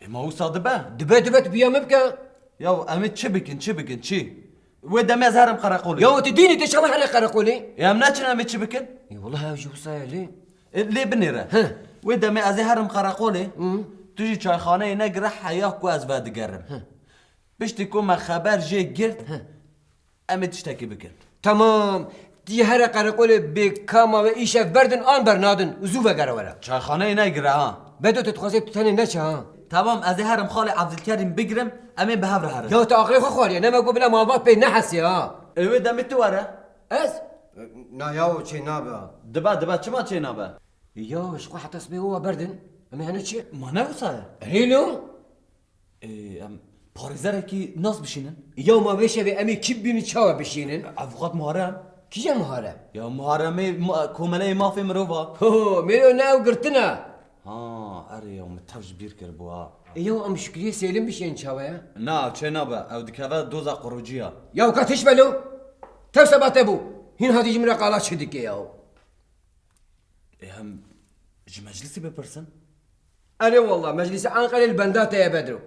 Ê, ma wisa dibe? Dibe, dibe, tu piya min bike. Ya em ê çi bikin, çi bikin, çi? Wê demê ez herim qereqolê. Ya tu dînî te çawa here qereqolê? Ê, em neçin, em ê çi bikin? Ê, wela ew jî wisa ye lê. Ê, lê binêre. He. Wê demê ez ê herim qereqolê. Hı. Tu jî çayxaneyê negire heya ku ez vedigerim. He. Piştî ku me xeber jê girt, He. em ê tiştekî bikin. Temam. Tî here qereqolê bê ka ma ve îşev berdin an bernadin û zû vegere were. Çayxaneyê negire ha. Bedo, tu dixwazê tu tenê neçe ha. Temam, ez ê herim xalê Evdilkerîm bigirim, em ê bi hev re herin. Ya tu aqilê xwe xwariye, ne me got bila malbat pê nehesê ha. Ê wê demê tu were. Ez? Na yaw, çê nabe. Dibe, dibe, çima çê nabe? Ya ji xwe heta sibê wa berdin. Em ê hene çi? Ma ne wisa ye? Erê lo? Ê, em parêzerekî nas bişînin. Ya ma vê şevê em ê kî bibînin, çawa bişînin? Avûkat Muharrem. Kî ye Muharrem? Ya Muharremê ma-, Komeleyê Mafê Mirova. Ho, mêro ne ew girtin e. Ha, erê ya, min tev ji bîr kiribû ha. Ê ya em Şukriyê Sêlim bişînin çawa ye? Na, çê nabe, ew dikeve doza quruciya. Ya ka tişt be lo. Tev seba te bû. Hîn hatî ji min re qala çi dike ya? Ê, em ji meclisî bipirsin? Erê wallah, meclîsê Enqerê li benda te ye Bedro.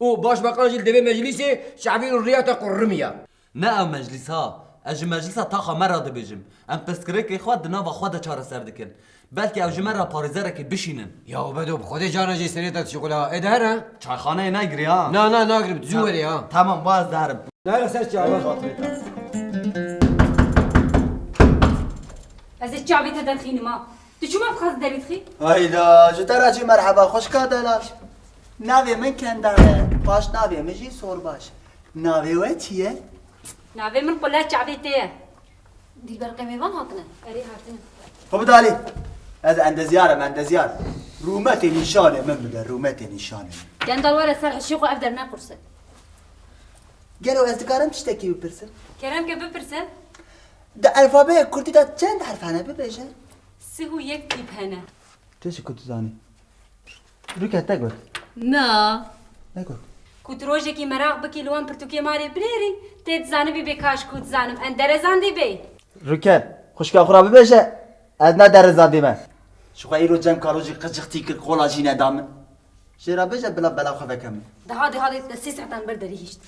Û başbakan jî li devê meclîsê çavî û riya te qurrimiya. Ne ew meclîs ha. Ez ji meclîsa taxa me re dibêjim. Em pirsgirêkê xwe di nava xwe de çareser dikin. Belkî ew ji me re parêzerekê bişînin. Ya Bedo, bi Xwedê carna jî serê te dişixule ha. Ê de here. Çayxaneyê negirî ha. Na, na, nagirim. Tu zû werê ha. Tamam, wa ez diherim. De here ser çawa. Ez ê çavê te derxînim ha. Tu çima bi xwe derî dixî? Hayda, ji te re jî merheba, xwişka delal. Navê min Kendar e, paşnavê min jî Sorbaş. Navê we çi ye? Navê min qule çavê te ye. Dilber qey mêvan hatine? Erê hatine. Xwe bidalî. Ez endezyar im, endezyar. Rûmetê nîşanê min bide, rûmetê nîşanê min. Kendal were ser hişê xwe ev der nequrse. Gelo ez dikarim tiştekî bipirsim? Kerem ke bipirse. Di alfabeya kurdî de çend herf hene bibêje? Sih û yek tîp hene. Tu çi ku tu zanî? Rûke te got. Na. Ne got? Ku tu rojekî meraq bikî li wan pirtûkê marê binêrî, tê dizanibî bê kaş ku dizanim en derezandî bê. Rûke, xwişka xwe ra bibêje, ez ne derezandî me. Ji xwe îro cem kalo jî qicixtî kir, qola jî neda min. Jê re bêje bila bela xwe veke min. De hadê hadê te sê saetan ber derî hişt.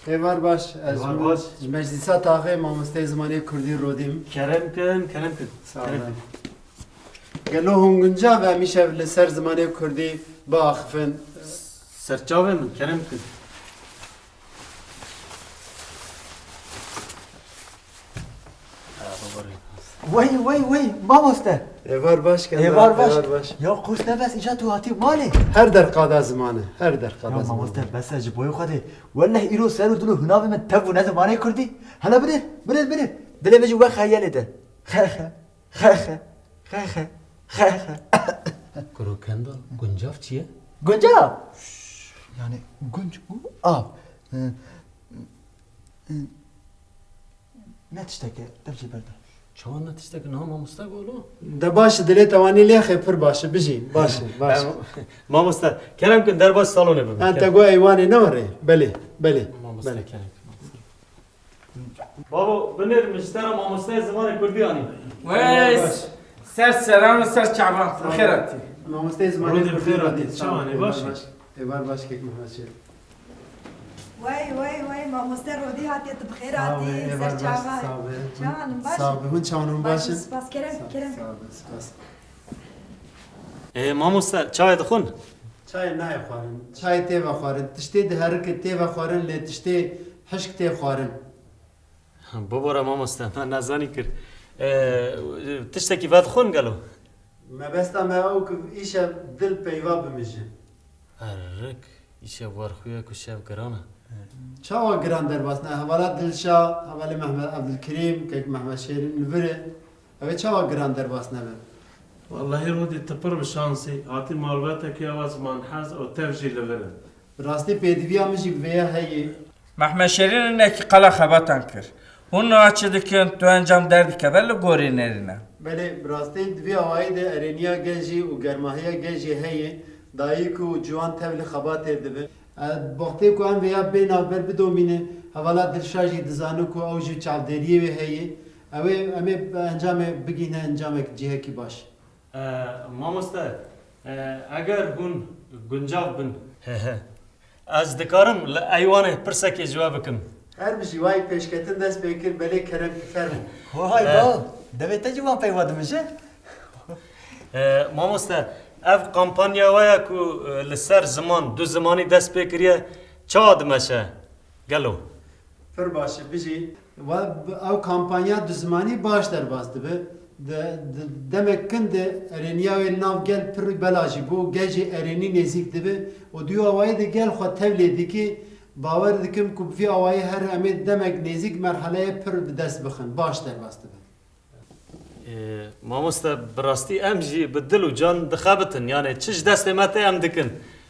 Êvar baş, ez Êvar ji baş. Ji Meclîsa Taxê mamosteyê zimanê kurdî Rodî im. Kerem kin, kerem kin. Sağ ol. Kerem kin. Gelo hûn guncav em îşev li ser zimanê kurdî biaxifin? Serçavê min, kerem kin. Wey, wey, wey, mamoste. Êvar baş, Êvar baş. Êvar baş. Ya qurs nebes, îca tu hatî malê. Her derqada ziman e, her derqada ziman e. Ya mamoste, bes e ji boyê Xwedê. Welleh îro ser û dil û hunavê min tev û ne zimanê kurdî. Hele binêr, binêr, binêr. Dilê min jî wek xeyalê de. Xe, xe, xe, xe, xe, xe, xe, xe. Kuro Kendal, guncav çi ye? Guncav? Yani gunc û av. Hı, hı. Ne tiştek e, dev jê berde. Çawa ne tiştek e, niha mamoste golo? De baş e, dilê te wanî lêxê pir baş e, bijî, baş e, baş e. Em, mamoste, kerem kin derbas salonê bibin, Ha, kerem. Te got eywanê ne were? Belê, belê, Mamoste, belê. Kerem. Bavo, binêr min ji te re mamosteyê zimanê kurdî anî. Wey, ser seran û ser çavan, bi xêr hatî. Mamosteyê zimanê kurdî hatî, çawan e, baş e? Êvar baş kek Mehmet Şêr. Wey, wey, wey, mamoste Rodî hatiye, tu bi xêr hatî, ser çavan. Sağ ol, baş e. Çawan in, baş in? Sağ ol, hûn çawan in, baş in? Spas, kerem, kerem. Sağ ol, spas. Ê, mamoste, çayê dixwin? Çayê nayê xwarin. Çayê tê vexwarin. Tiştê diherike tê vexwarin, lê tiştê hişk tê xwarin. Bibore mamoste, me nezanî kir. Ê, tiştekî vedixwin gelo? Mebesta me ew ku îşev dil peyva bimijin. Erik, îşev werxuye ku şev giran e. Çawa giran derbas ne? Hevala Dilşa, hevalê Mehmet Abdulkerîm, kek Mehmet Şêrîn li vir e. Ew ê çawa giran derbas nebe? Wellahî Rodî, tu pir bi şansî, hatî malbetekî ew ziman hez û tev jî li vir in. Bi rastî pêdiviya min jî bi vêya heye. Mehmet Şêrîn hinekî qala xebatan kir. Hûn niha çi dikin, tu encam derdikeve li gorî nêrîne. Belê, bi rastî di vî awayî de erêniya gel jî û germahiya gel jî heye. Dayik û ciwan tevlî xebatê dibin. E, wextê ku em vêya bê navber bidomîne, hevala Dilşa jî dizane ku ew ji çavdêriyê wê heye. Ew ê, em ê encamê bigihîne encamek cihekî baş. E, mamoste, e, eger hûn guncav bin. He he. Ez dikarim li eywanê pirsekê ji we bikim. Her bijî, wayî pêşketin dest pê kir, belê kerem ki fermo. Vay Eh. ba, devê te jî wan peyva dimije. Eh, mamoste, ev kampanya we ye ku, eh, li ser ziman, du zimanî dest pê kiriye, çawa dimeşe? Gelo? Pir baş e, bijî. Wa-, ew kampanya du zimanî baş derbas dibe. Di, di demek kin de erêniya wê li nav gel pir bela jî bû, gel jî erênî nêzîk dibe û di wî awayî de gel xwe tevlê dike. Bawer dikim ku bi vî awayî her em ê demek nêzîk merheleyê pir bi dest bixin, baş derbas dibe. Ê, mamoste, bi rastî em jî bi dil û can dixebitin. Yanê çi ji destê me tê em dikin.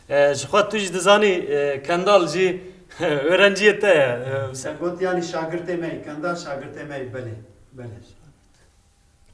Ê, ji xwe tu jî dizanî, ê, Kendal jî öğrenciyê te ye. Ê, Te got yanî şagirtê me yî, Kendal şagirtê me yî, belê, belê.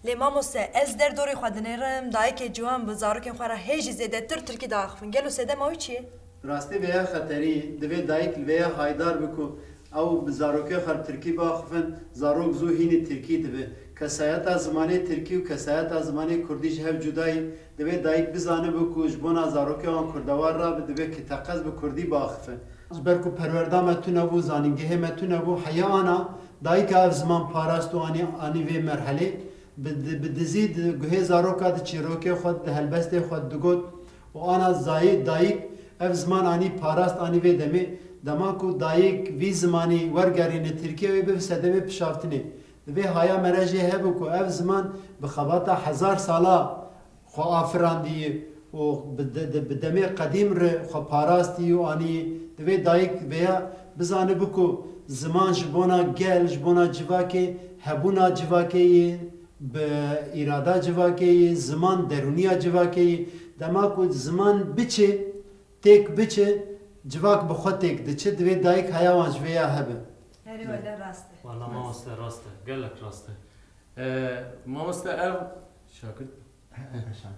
Lê mamoste, ez derdorê xwe dinêrim, dayikê ciwan bi zarokên xwe re hê jî zêdetir tirkî diaxifin. Gelo sedema wî çi ye? Rastî vêya xeterî ye. Divê dayik li vêya haydar bi ku ew bi zarokê xwe bi tirkî biaxifin, zarok zû hînî tirkî dibe. Kesayeta zimanê tirkî û kesayeta zimanê kurdî ji hev cuda ye. Divê dayik bizanibe ku ji bona zarokê wan kurdewar rabe, divê ki teqez bi kurdî biaxife. Ji ber ku perwerda me tune bû, zanîngehê me tune bû, heya ana dayika ev ziman parast û anî, anî vê merhelê. Bi di-, bi dizî di guhê zaroka, di çîrokê xwe, di helbestê xwe digot û ana zayî dayik ev ziman anî parast, anî vê demê. Dema ku dayik vî zimanî wergerîne Tirkiye, wê bibe sedemê pişaftinê. Divê haya me re jê hebe ku ev ziman bi xebata hezar sala xwe afirandî û bi de-, de-, bi demê qedîm re xwe parastî û anî. Divê dayik vêya bizanibe ku ziman ji bona gel, ji bona civakê, hebûna civakê yê, bi îrada civakê yê, ziman derûniya civakê yê. Dema ku ziman biçe, têk biçe, civak bi xwe têk diçe, divê dayik heya wan ji vê ya hebe. Herî wele rast e. Wala mamoste rast e, gelek rast e. Ee, mamoste ev şagirt,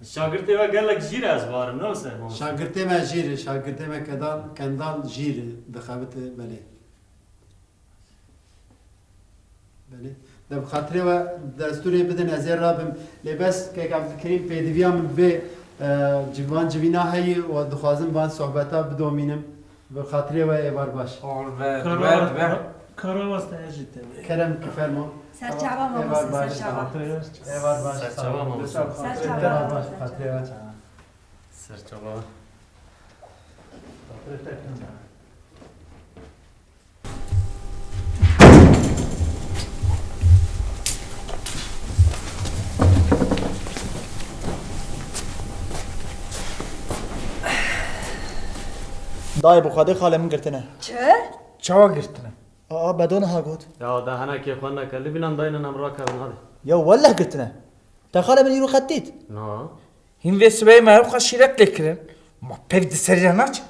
şagirtê we gelek jîr e ez barim, ne wise mamoste? Şagirtê me jîr e, şagirtê me Kedal, Kendal jîr e, dixebite belê. Belê. De bi xatirê we destûrê bidin, ez ê rabim. Lê bes kek Evdilkerîm pêdiviya min bi vê, e, civan civîna heye û dixwazim van sohbeta bidomînim. Bi xatirê we êvar baş. Ol ve, Kara-, ve, ve. Kara wasta ez jî te. Kerem ki fermo. Serçava Êvar mamoste, baş. Serçava. Êvar baş. Serçava mamoste. Serçava. Êvar baş, xatirê we. Serçava. Dayê bi Xwedê xalê min girtine. Çi? Çawa girtine? Aa, Bedo niha got. Ya da henekê xwe neke, li bînan daynin em rakevin hadi. Ya wellah girtine. Te xalê min îro qet dît? Na. Hîn vê sibê me ew xwe şîret lê kirin. Ma peyv di serî re naçe?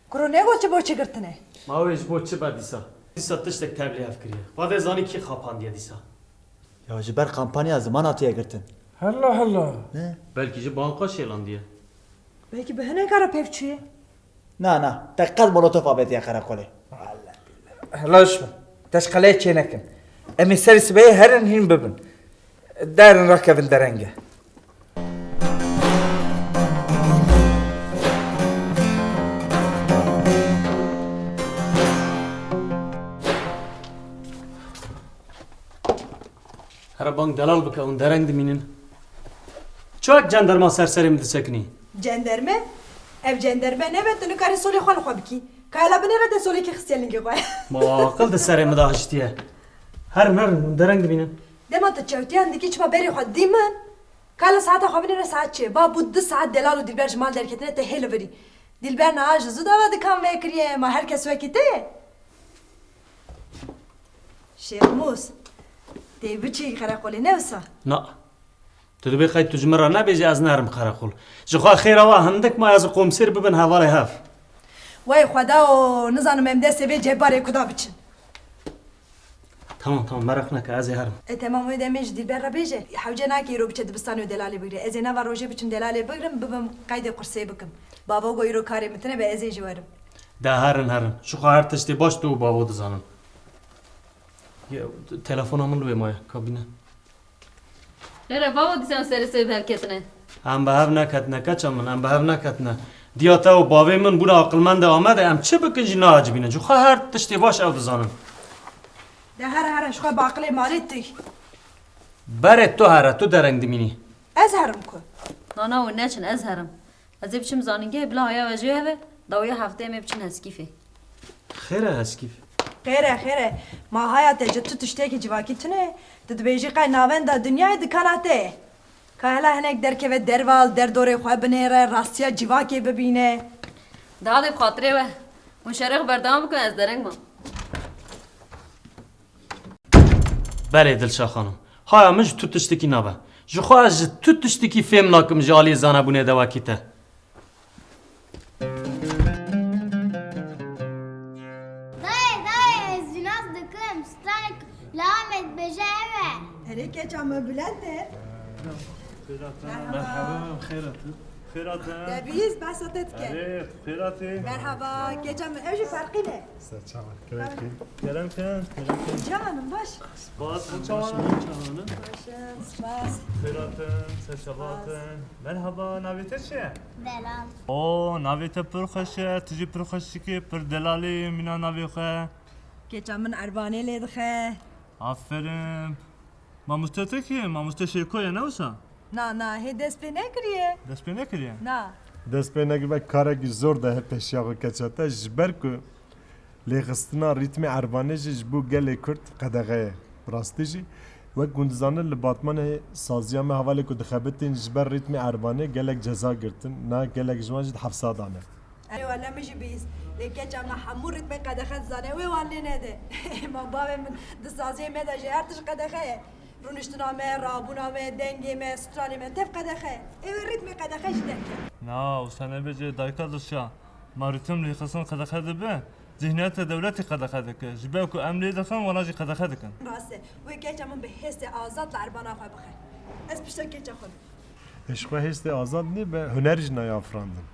Kuro negot ji bo çi girtine? Ma wê ji bo çi be dîsa? Dîsa tiştek tevlî hev kiriye. Xwedê zanî kî xapandiye dîsa. Ya ji ber kampanya ziman hatiye girtin. Hella hella. Ne? Belkî ji banka şêlandiye. Belkî bi hineka re peyv çûye. Na, na. Te qet molotof avêtiye qereqolê. Hela ji min. Te ji qeleyê çênekin. Em ê serê sibehê herin hîn bibin. Derin rakevin derenge. Here bang delal bike, hûn dereng dimînin. Çawa cenderma ser serê min disekinî? Cenderme? Ev cenderme nebe, tu nikarî solê xwe li xwe bikî. Ka hela binêre te solekî xistiye lingê xwe. Ma aqil di serê min de hiştiye. Herin, herin, hûn dereng dimînin. Dema tu çewtiyan dikî çima berê xwe dî min? Ka hela saeta xwe binêre saet çi? Ba bû du saet delal û Dilber ji mal derketine te hê li virî. Dilber niha ji zû dava dikan vekiriye, ma her kes wekî te ye? Şêxmûs, tê biçî qereqolê ne wisa? Na. Tu dibê qey tu ji min re nebêjî ez nerim qereqol. Ji xwe xêra we hindik ma ez û komsêr bibin hevalê hev. Wey Xweda o, nizanim em destê vê cebbarê kuda biçin. Tamam, tamam, meraq neke, ez ê herim. E, temam, wê demê ji Dilber re bêje, hewce nake îro biçe dibistanê û delalê bigire. Ez ê nava rojê biçim delalê bigrim, bibim qeydê qursê bikim. Bavo go îro karê min tune be, ez ê jî werim. De herin, herin. Ji xwe her tiştê baş tu û bavo dizanin. Ya, telefona min li wê maye, kabîne. Nere bavo, dîsan serê sê bi hev ketine. Em bi hev neketine, keça min, em bi hev neketine. Diya te û bavê min bûne aqilmendê Amedê, em çi bikin jî naecibîne. Ji xwe her tiştê baş ew dizanin. De here, here, ji xwe bi aqilê malê tê. Berê tu here, tu dereng dimînî. Ez herim ku? Na, na, hûn neçin, ez herim. Ez ê biçim zanîngehê bila haya we jê heve, dawiya hefteyê em ê biçin Heskîfê. Xêr e Heskîf? Xêr e, xêr e. Ma haya te ji tu tiştekî civakî tune, tu dibêjî qey navenda dinyayê dikana te ye. Ka hela hinek derkeve derve, li derdorê xwe binêre, rastiya civakê bibîne. Daha dê bi xatirê we. Hûn şerê xwe berdewam bikin, ez dereng bim. Belê Dilşa xanim. Haya min ji tu tiştekî nabe. Ji xwe ez ji tu tiştekî fêm nakim ji aliyê zanebûnê de wekî te. Dayê, dayê, ez jî nas dikim. Stranek li Amed bêje ev e. Erê keça me bilend e. Merhaba. Merhaba, xêr hatin. Xêr hatin. Debîz, behsa te dike. Erê, xêr hatî. Merhaba, keça me ew jî ferqî ne. Ser çavan, kerem kin. Kerem kin, kerem kin. Canim, baş. Spas, baş, baş, baş. Başım, spas. Xêr hatin, ser çavan hatin. Merhaba, navê te çi ye? Delal. O, navê te pir xweş e, tu jî pir xweş dikî, pir delalî, mîna navê xwe. Keça min Erbanê lê dixe. Aferin. Mamoste te kî? Mamoste Şêko ye, ne wisa? Na, na, hê dest pê nekiriye. Dest pê nekiriye? Na. Dest pê nekiribe karekî zor de hê pêşiya xwe keça te, ji ber ku lêxistina rîtmê Erbanê jî ji bo gelê Kurd qedexe ye. Bi rastî jî, wek hûn dizanin, li Batmanê saziya me hevalê ku dixebitîn ji ber rîtmê Erbanê gelek ceza girtin, na gelek ji wan jî di hefsa dane. Erê wele min jî bihîst. Lê keça me hemû rîtmê qedexe dizane, wê wan lê nede. Ma bavê min di saziyê me de jî her tişt qedexe ye. Rûniştina me, rabûna me, dengê me, stranê me tev qedexe ye. Ê wê rîtmê qedexe jî derkeve. Na, wisa nebêje dayika Dilşa. Ma rîtim lêxistin qedexe dibe, zihniyeta dewletî qedexe dike. Ji ber ku em lê dixin, wana jî qedexe dikin. Rast e. Wê keça min bi hêstê azad li erbana xwe bixe. Ez pişta keça xwe bim. Ê ji xwe hêstê azad nî, bi huner jî nayê afirandin.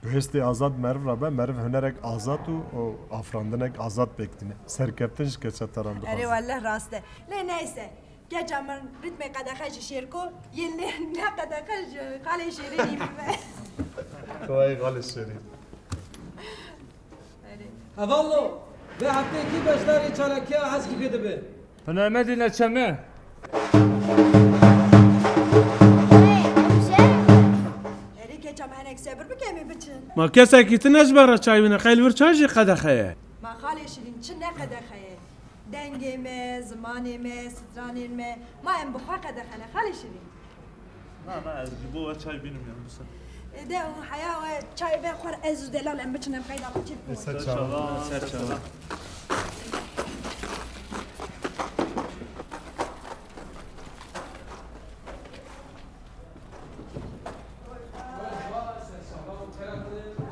Bi hêstê azad meriv rabe, meriv hunerek azad û, û afirandinek azad pêk tîne. Serkeftin ji keça te re dixwazim. Erê welleh rast e. Lê neyse, keça min rîtmê qedexe ji Şêrko, yên lê ne qedexe ji Xalê Şêrînî bibe. Xwayê Xalê Şêrîn. Erê. Hevalno, vê hefteyê kî beşdarî çalakiya Heskîfê dibe? Hunermendî neçe me. Erê keça me, hinek sebir bike, em ê biçin. Ma kesekî tune ji ber re çay bîne, qey li vir çay jî qedexe ye. Ma Xalê Şirîn, çi ne qedexe ye? Dengê me, zimanê me, stranên me, ma em bi xwe qedexe ne Xalê Şirîn. Na, na, ez ji bo we çay bînim ya, wisa. Ê de û heya we çay ve xwar, ez û Delal em biçin em qeyda xwe çêbikin. Ser çava, ser çava.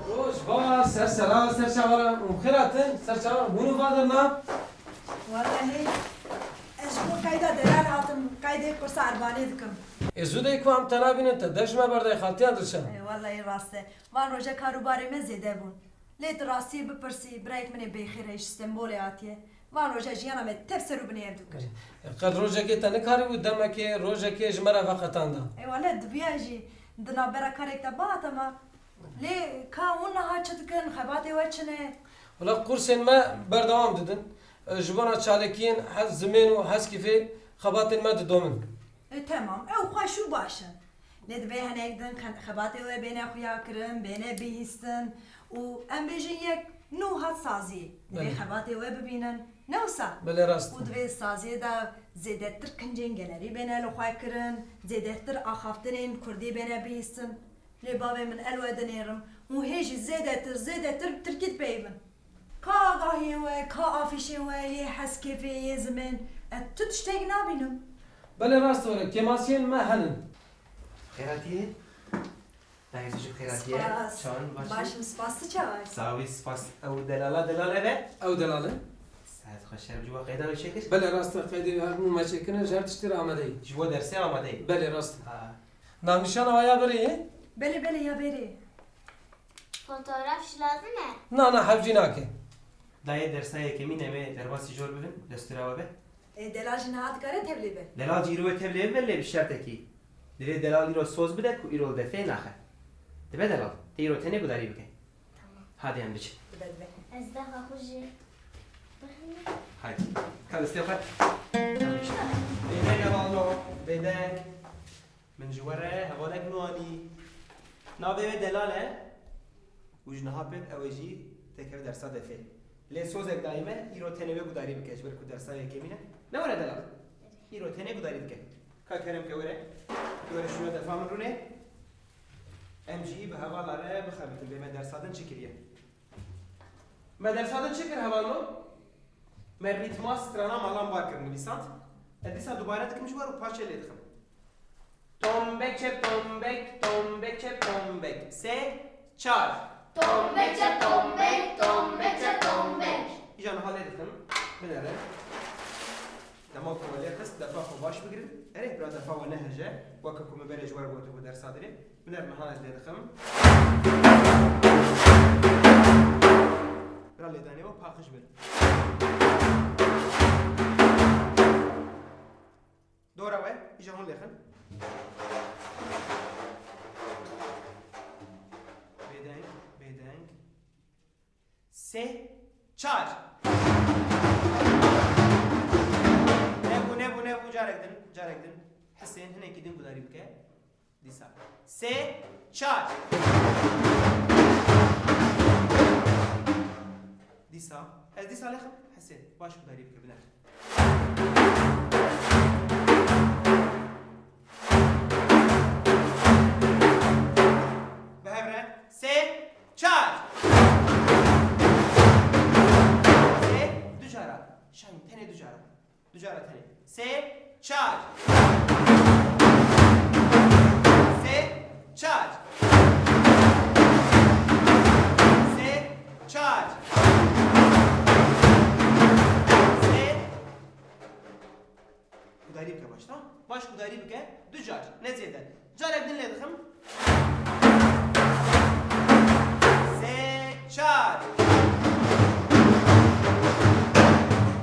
Roj va, ser sera, ser çava, û xêr hatin, ser çava, hûn û va derna. Wellehî, ez ji bo qeyda Delal hatim, qeydê kursa Erbanê dikim. Ê zû de ku em te nabînin, te dev ji me berdayî xaltiya Dilşa. Ê, wellehî rast e. Van roje kar û barê me zêde bûn. Lê tu rastiyê bipirsî, birayek min ê Bêxêr e, ji Stenbolê hatiye. Van roje jiyana me tev ser û binê hevdû kir. Ê, qet rojekê te nikarîbû demekê, rojekê ji me re veqetanda. Ê, wele dibiya jî di navbera karek de bihata me. Lê ka hûn niha çi dikin, xebatê we çi ne? Wela kursên me berdewam didin. Ji bona çalakiyên hez zimên û Heskîfê xebatên me didomin. E, temam, ew xweş û baş in. Lê divê hinek din xen-, xebatê we bêne xuya kirin, bêne bihîstin û em bêjin yek nû hat saziyê. Divê Belê. Xebatê we bibînin. Ne wisa? Belê rast. Û divê saziyê de zêdetir kincên gelerî bêne li xwe kirin, zêdetir axaftinên kurdî bêne bihîstin. Lê bavê min, ez li we dinêrim û hê jî zêdetir, zêdetir tirkî dipeyivin. Ka agahiyên we, ka afîşên we yê Heskêfê, yê zimên, ez tu tiştek nabînim. Belê rast e, kêmasiyên me henin. Xêr hatî? Dayê tu jî bi xêr hatiye. Spas. Çawan baş in? Baş im, spas, tu çawa yî? Sax bî, spas. Ew delala delal e be? Ew delal e? Saet xweş e, ji bo qeyda wê çêkir? Belê rast e, qeydê hemû me çêkirine, ji her tiştî re amade yî. Ji bo dersê amade yî? Belê rast e. Ha. Navnîşana we ya berê ye? Belê, belê, ya berê. Fotoğraf jî lazim e? Na, na, hewcî nake. Dayê dersa yekemîn em ê derbasî jor bibin, destûra we be. Ê, delal jî niha dikare tevlê be? Delal jî îro wê tevlê bibe, lê bi şertekî. Divê delal îro soz bide ku îro li defê naxe. Dibe delal, tê îro tenê gudarî bike. Tamam. Hadi em biçin. Dibe, dibe. Ez defa xwe jî bixwînim. Haydi. Ka destê xwe. Bêdeng hevalno, bêdeng. Min ji we re hevalek nû anî. Navê wê Delal e û ji niha pêk ew ê jî têkeve dersa defê. Lê sozek dayî me, îro tenê wê gudarî bike, ji ber ku dersa yekemîn e. Ne were Delal? Îro tenê gudarî dike. Ka kerem ke were. Were şûna defa min rûnê. Em jî bi hevala re bixebitin bê me dersa din çi kiriye. Me dersa din çi kir hevalno? Me rîtma strana malan bar kir nivîsand. Ez dîsa dubare dikim ji we û paşê lê dixim. Tombek çep tombek, tombek çep tombek. Sê, çar. Tombek çep tombek, tombek çep tombek. Îja niha lê dixim. Binere. Dema ku we lê xist, defa xwe baş bigirin. Erê, bira defa we nehêje. Weke ku min berê ji we re gotibû dersa dinê. Binêr niha ez lê dixim. Bira lêdanê we paqij bin. Dora we, îja hûn lêxin. Bêdeng, bêdeng. Sê, çar. Nebû, nebû, nebû, carek din, carek din. Hisên hinekî din gudarî bike. Dîsa. Sê, çar. Dîsa. Ez dîsa lêxim. Hisên. Baş gudarî bike, binêr. Bi hev re. Sê, çar. Sê, du cara. Şahin, tenê du cara. Du cara tenê. Sê, çar. Sê, çar. Sê, çar. Sê. Gudarî bike baş, tamam? Baş gudarî bike, du car, ne zêde. Carek din lê dixim. Sê, çar.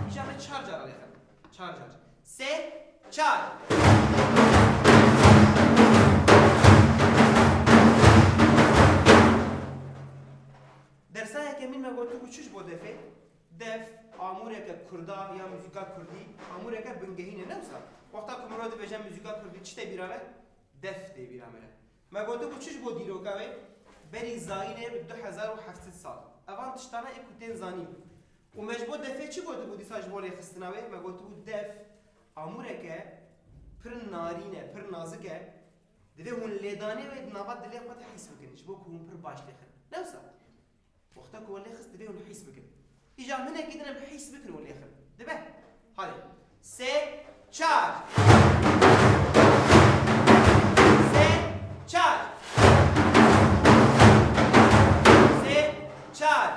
Îja me çar cara lê dixim. Çar car. Sê, çar. Dersa yekemîn me gotibû çi ji bo defê? Def, amûreke kurda ya muzîka kurdî, amûreke bingehîn e, ne wisa? Wexta ku mirov dibêje muzîka kurdî, çi tê bîra me? Def tê bîra me re. Me gotibû çi ji bo dîroka wê? Berî zayînê bi du hezar û heft sed sal. Evan tiştane ê ku tên zanîn. Û me ji bo defê çi gotibû dîsa ji bo rêxistina wê? Me gotibû def, amûreke pir narîn e, pir nazik e. Divê hûn lêdanê wê di nava dilê xwe de hîs bikin, ji bo ku hûn pir baş lêxin. Ne wisa? Wexta ku we lê xist, divê hûn hîs bikin. Îja hinekî din em hîs bikin û lêxin. Dibe? Hadi. Sê, çar. Sê, çar. Sê, çar.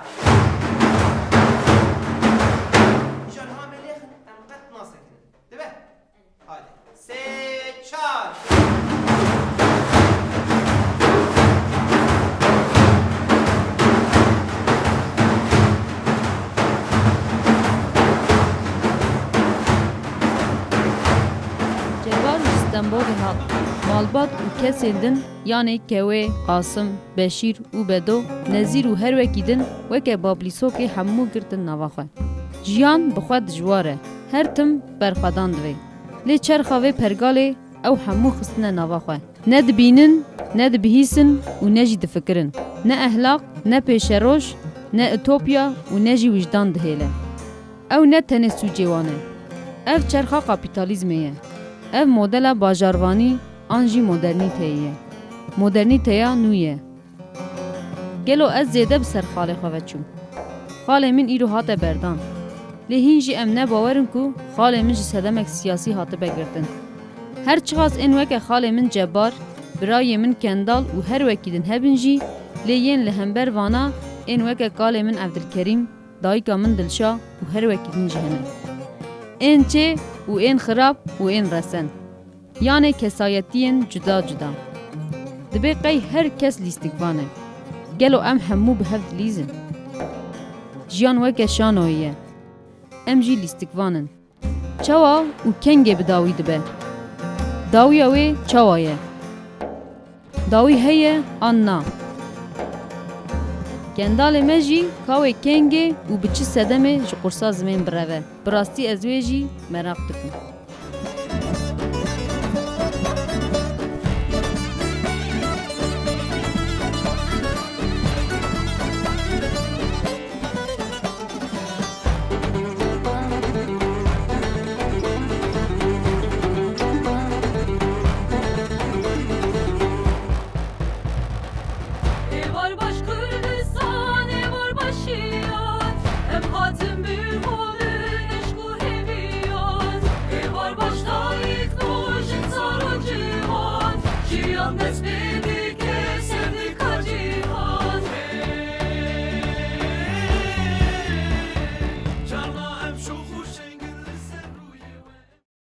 Îja niha me lêxin, em qet nasekinin. Dibe? Hadi. Sê, çar. Cebar ji Stenbolê hat. Malbat û kesên din, yanê Kewê, Qasim, Beşîr û Bedo, Nezîr û her wekî din weke bablîsokê hemû girtin nava xwe. Jiyan bi xwe dijwar e. Her tim berxwedan divê. Lê çerxa vê pergalê ew hemû xistine nava xwe. Ne dibînin, ne dibihîsin û ne jî difikirin. Ne ehlaq, ne pêşeroj, ne utopya û ne jî wijdan dihêle. Ew ne tenê sûcê wan e. Ev çerxa kapîtalîzmê ye. Ev modela bajarvanî an jî modernîteyê ye. Modernîteya nû ye. Gelo ez zêde bi ser xalê xwe ve çûm? Xalê min îro hate berdan. Lê hîn jî em ne bawer in ku xalê min ji sedemek siyasî hatibe girtin. Her çiqas ên weke xalê min Cebar, birayê min Kendal û her wekî din hebin jî, lê yên li hember vana ên weke kalê min Evdilkerîm, dayika min Dilşa û her wekî din jî hene. Ên çê û ên xirab û ên resen. Yanê kesayetiyên cuda cuda. Dibê qey her kes lîstikvan e. Gelo em hemû bi hev dilîzin? Jiyan weke şanoyê ye. Em jî lîstikvan in. Çawa û kengê bi dawî dibe? Dawiya wê çawa ye? Dawî heye an na? Kendalê me jî ka wê kengê û bi çi sedemê ji qursa zimên bireve. Bi rastî ez wê jî meraq dikim.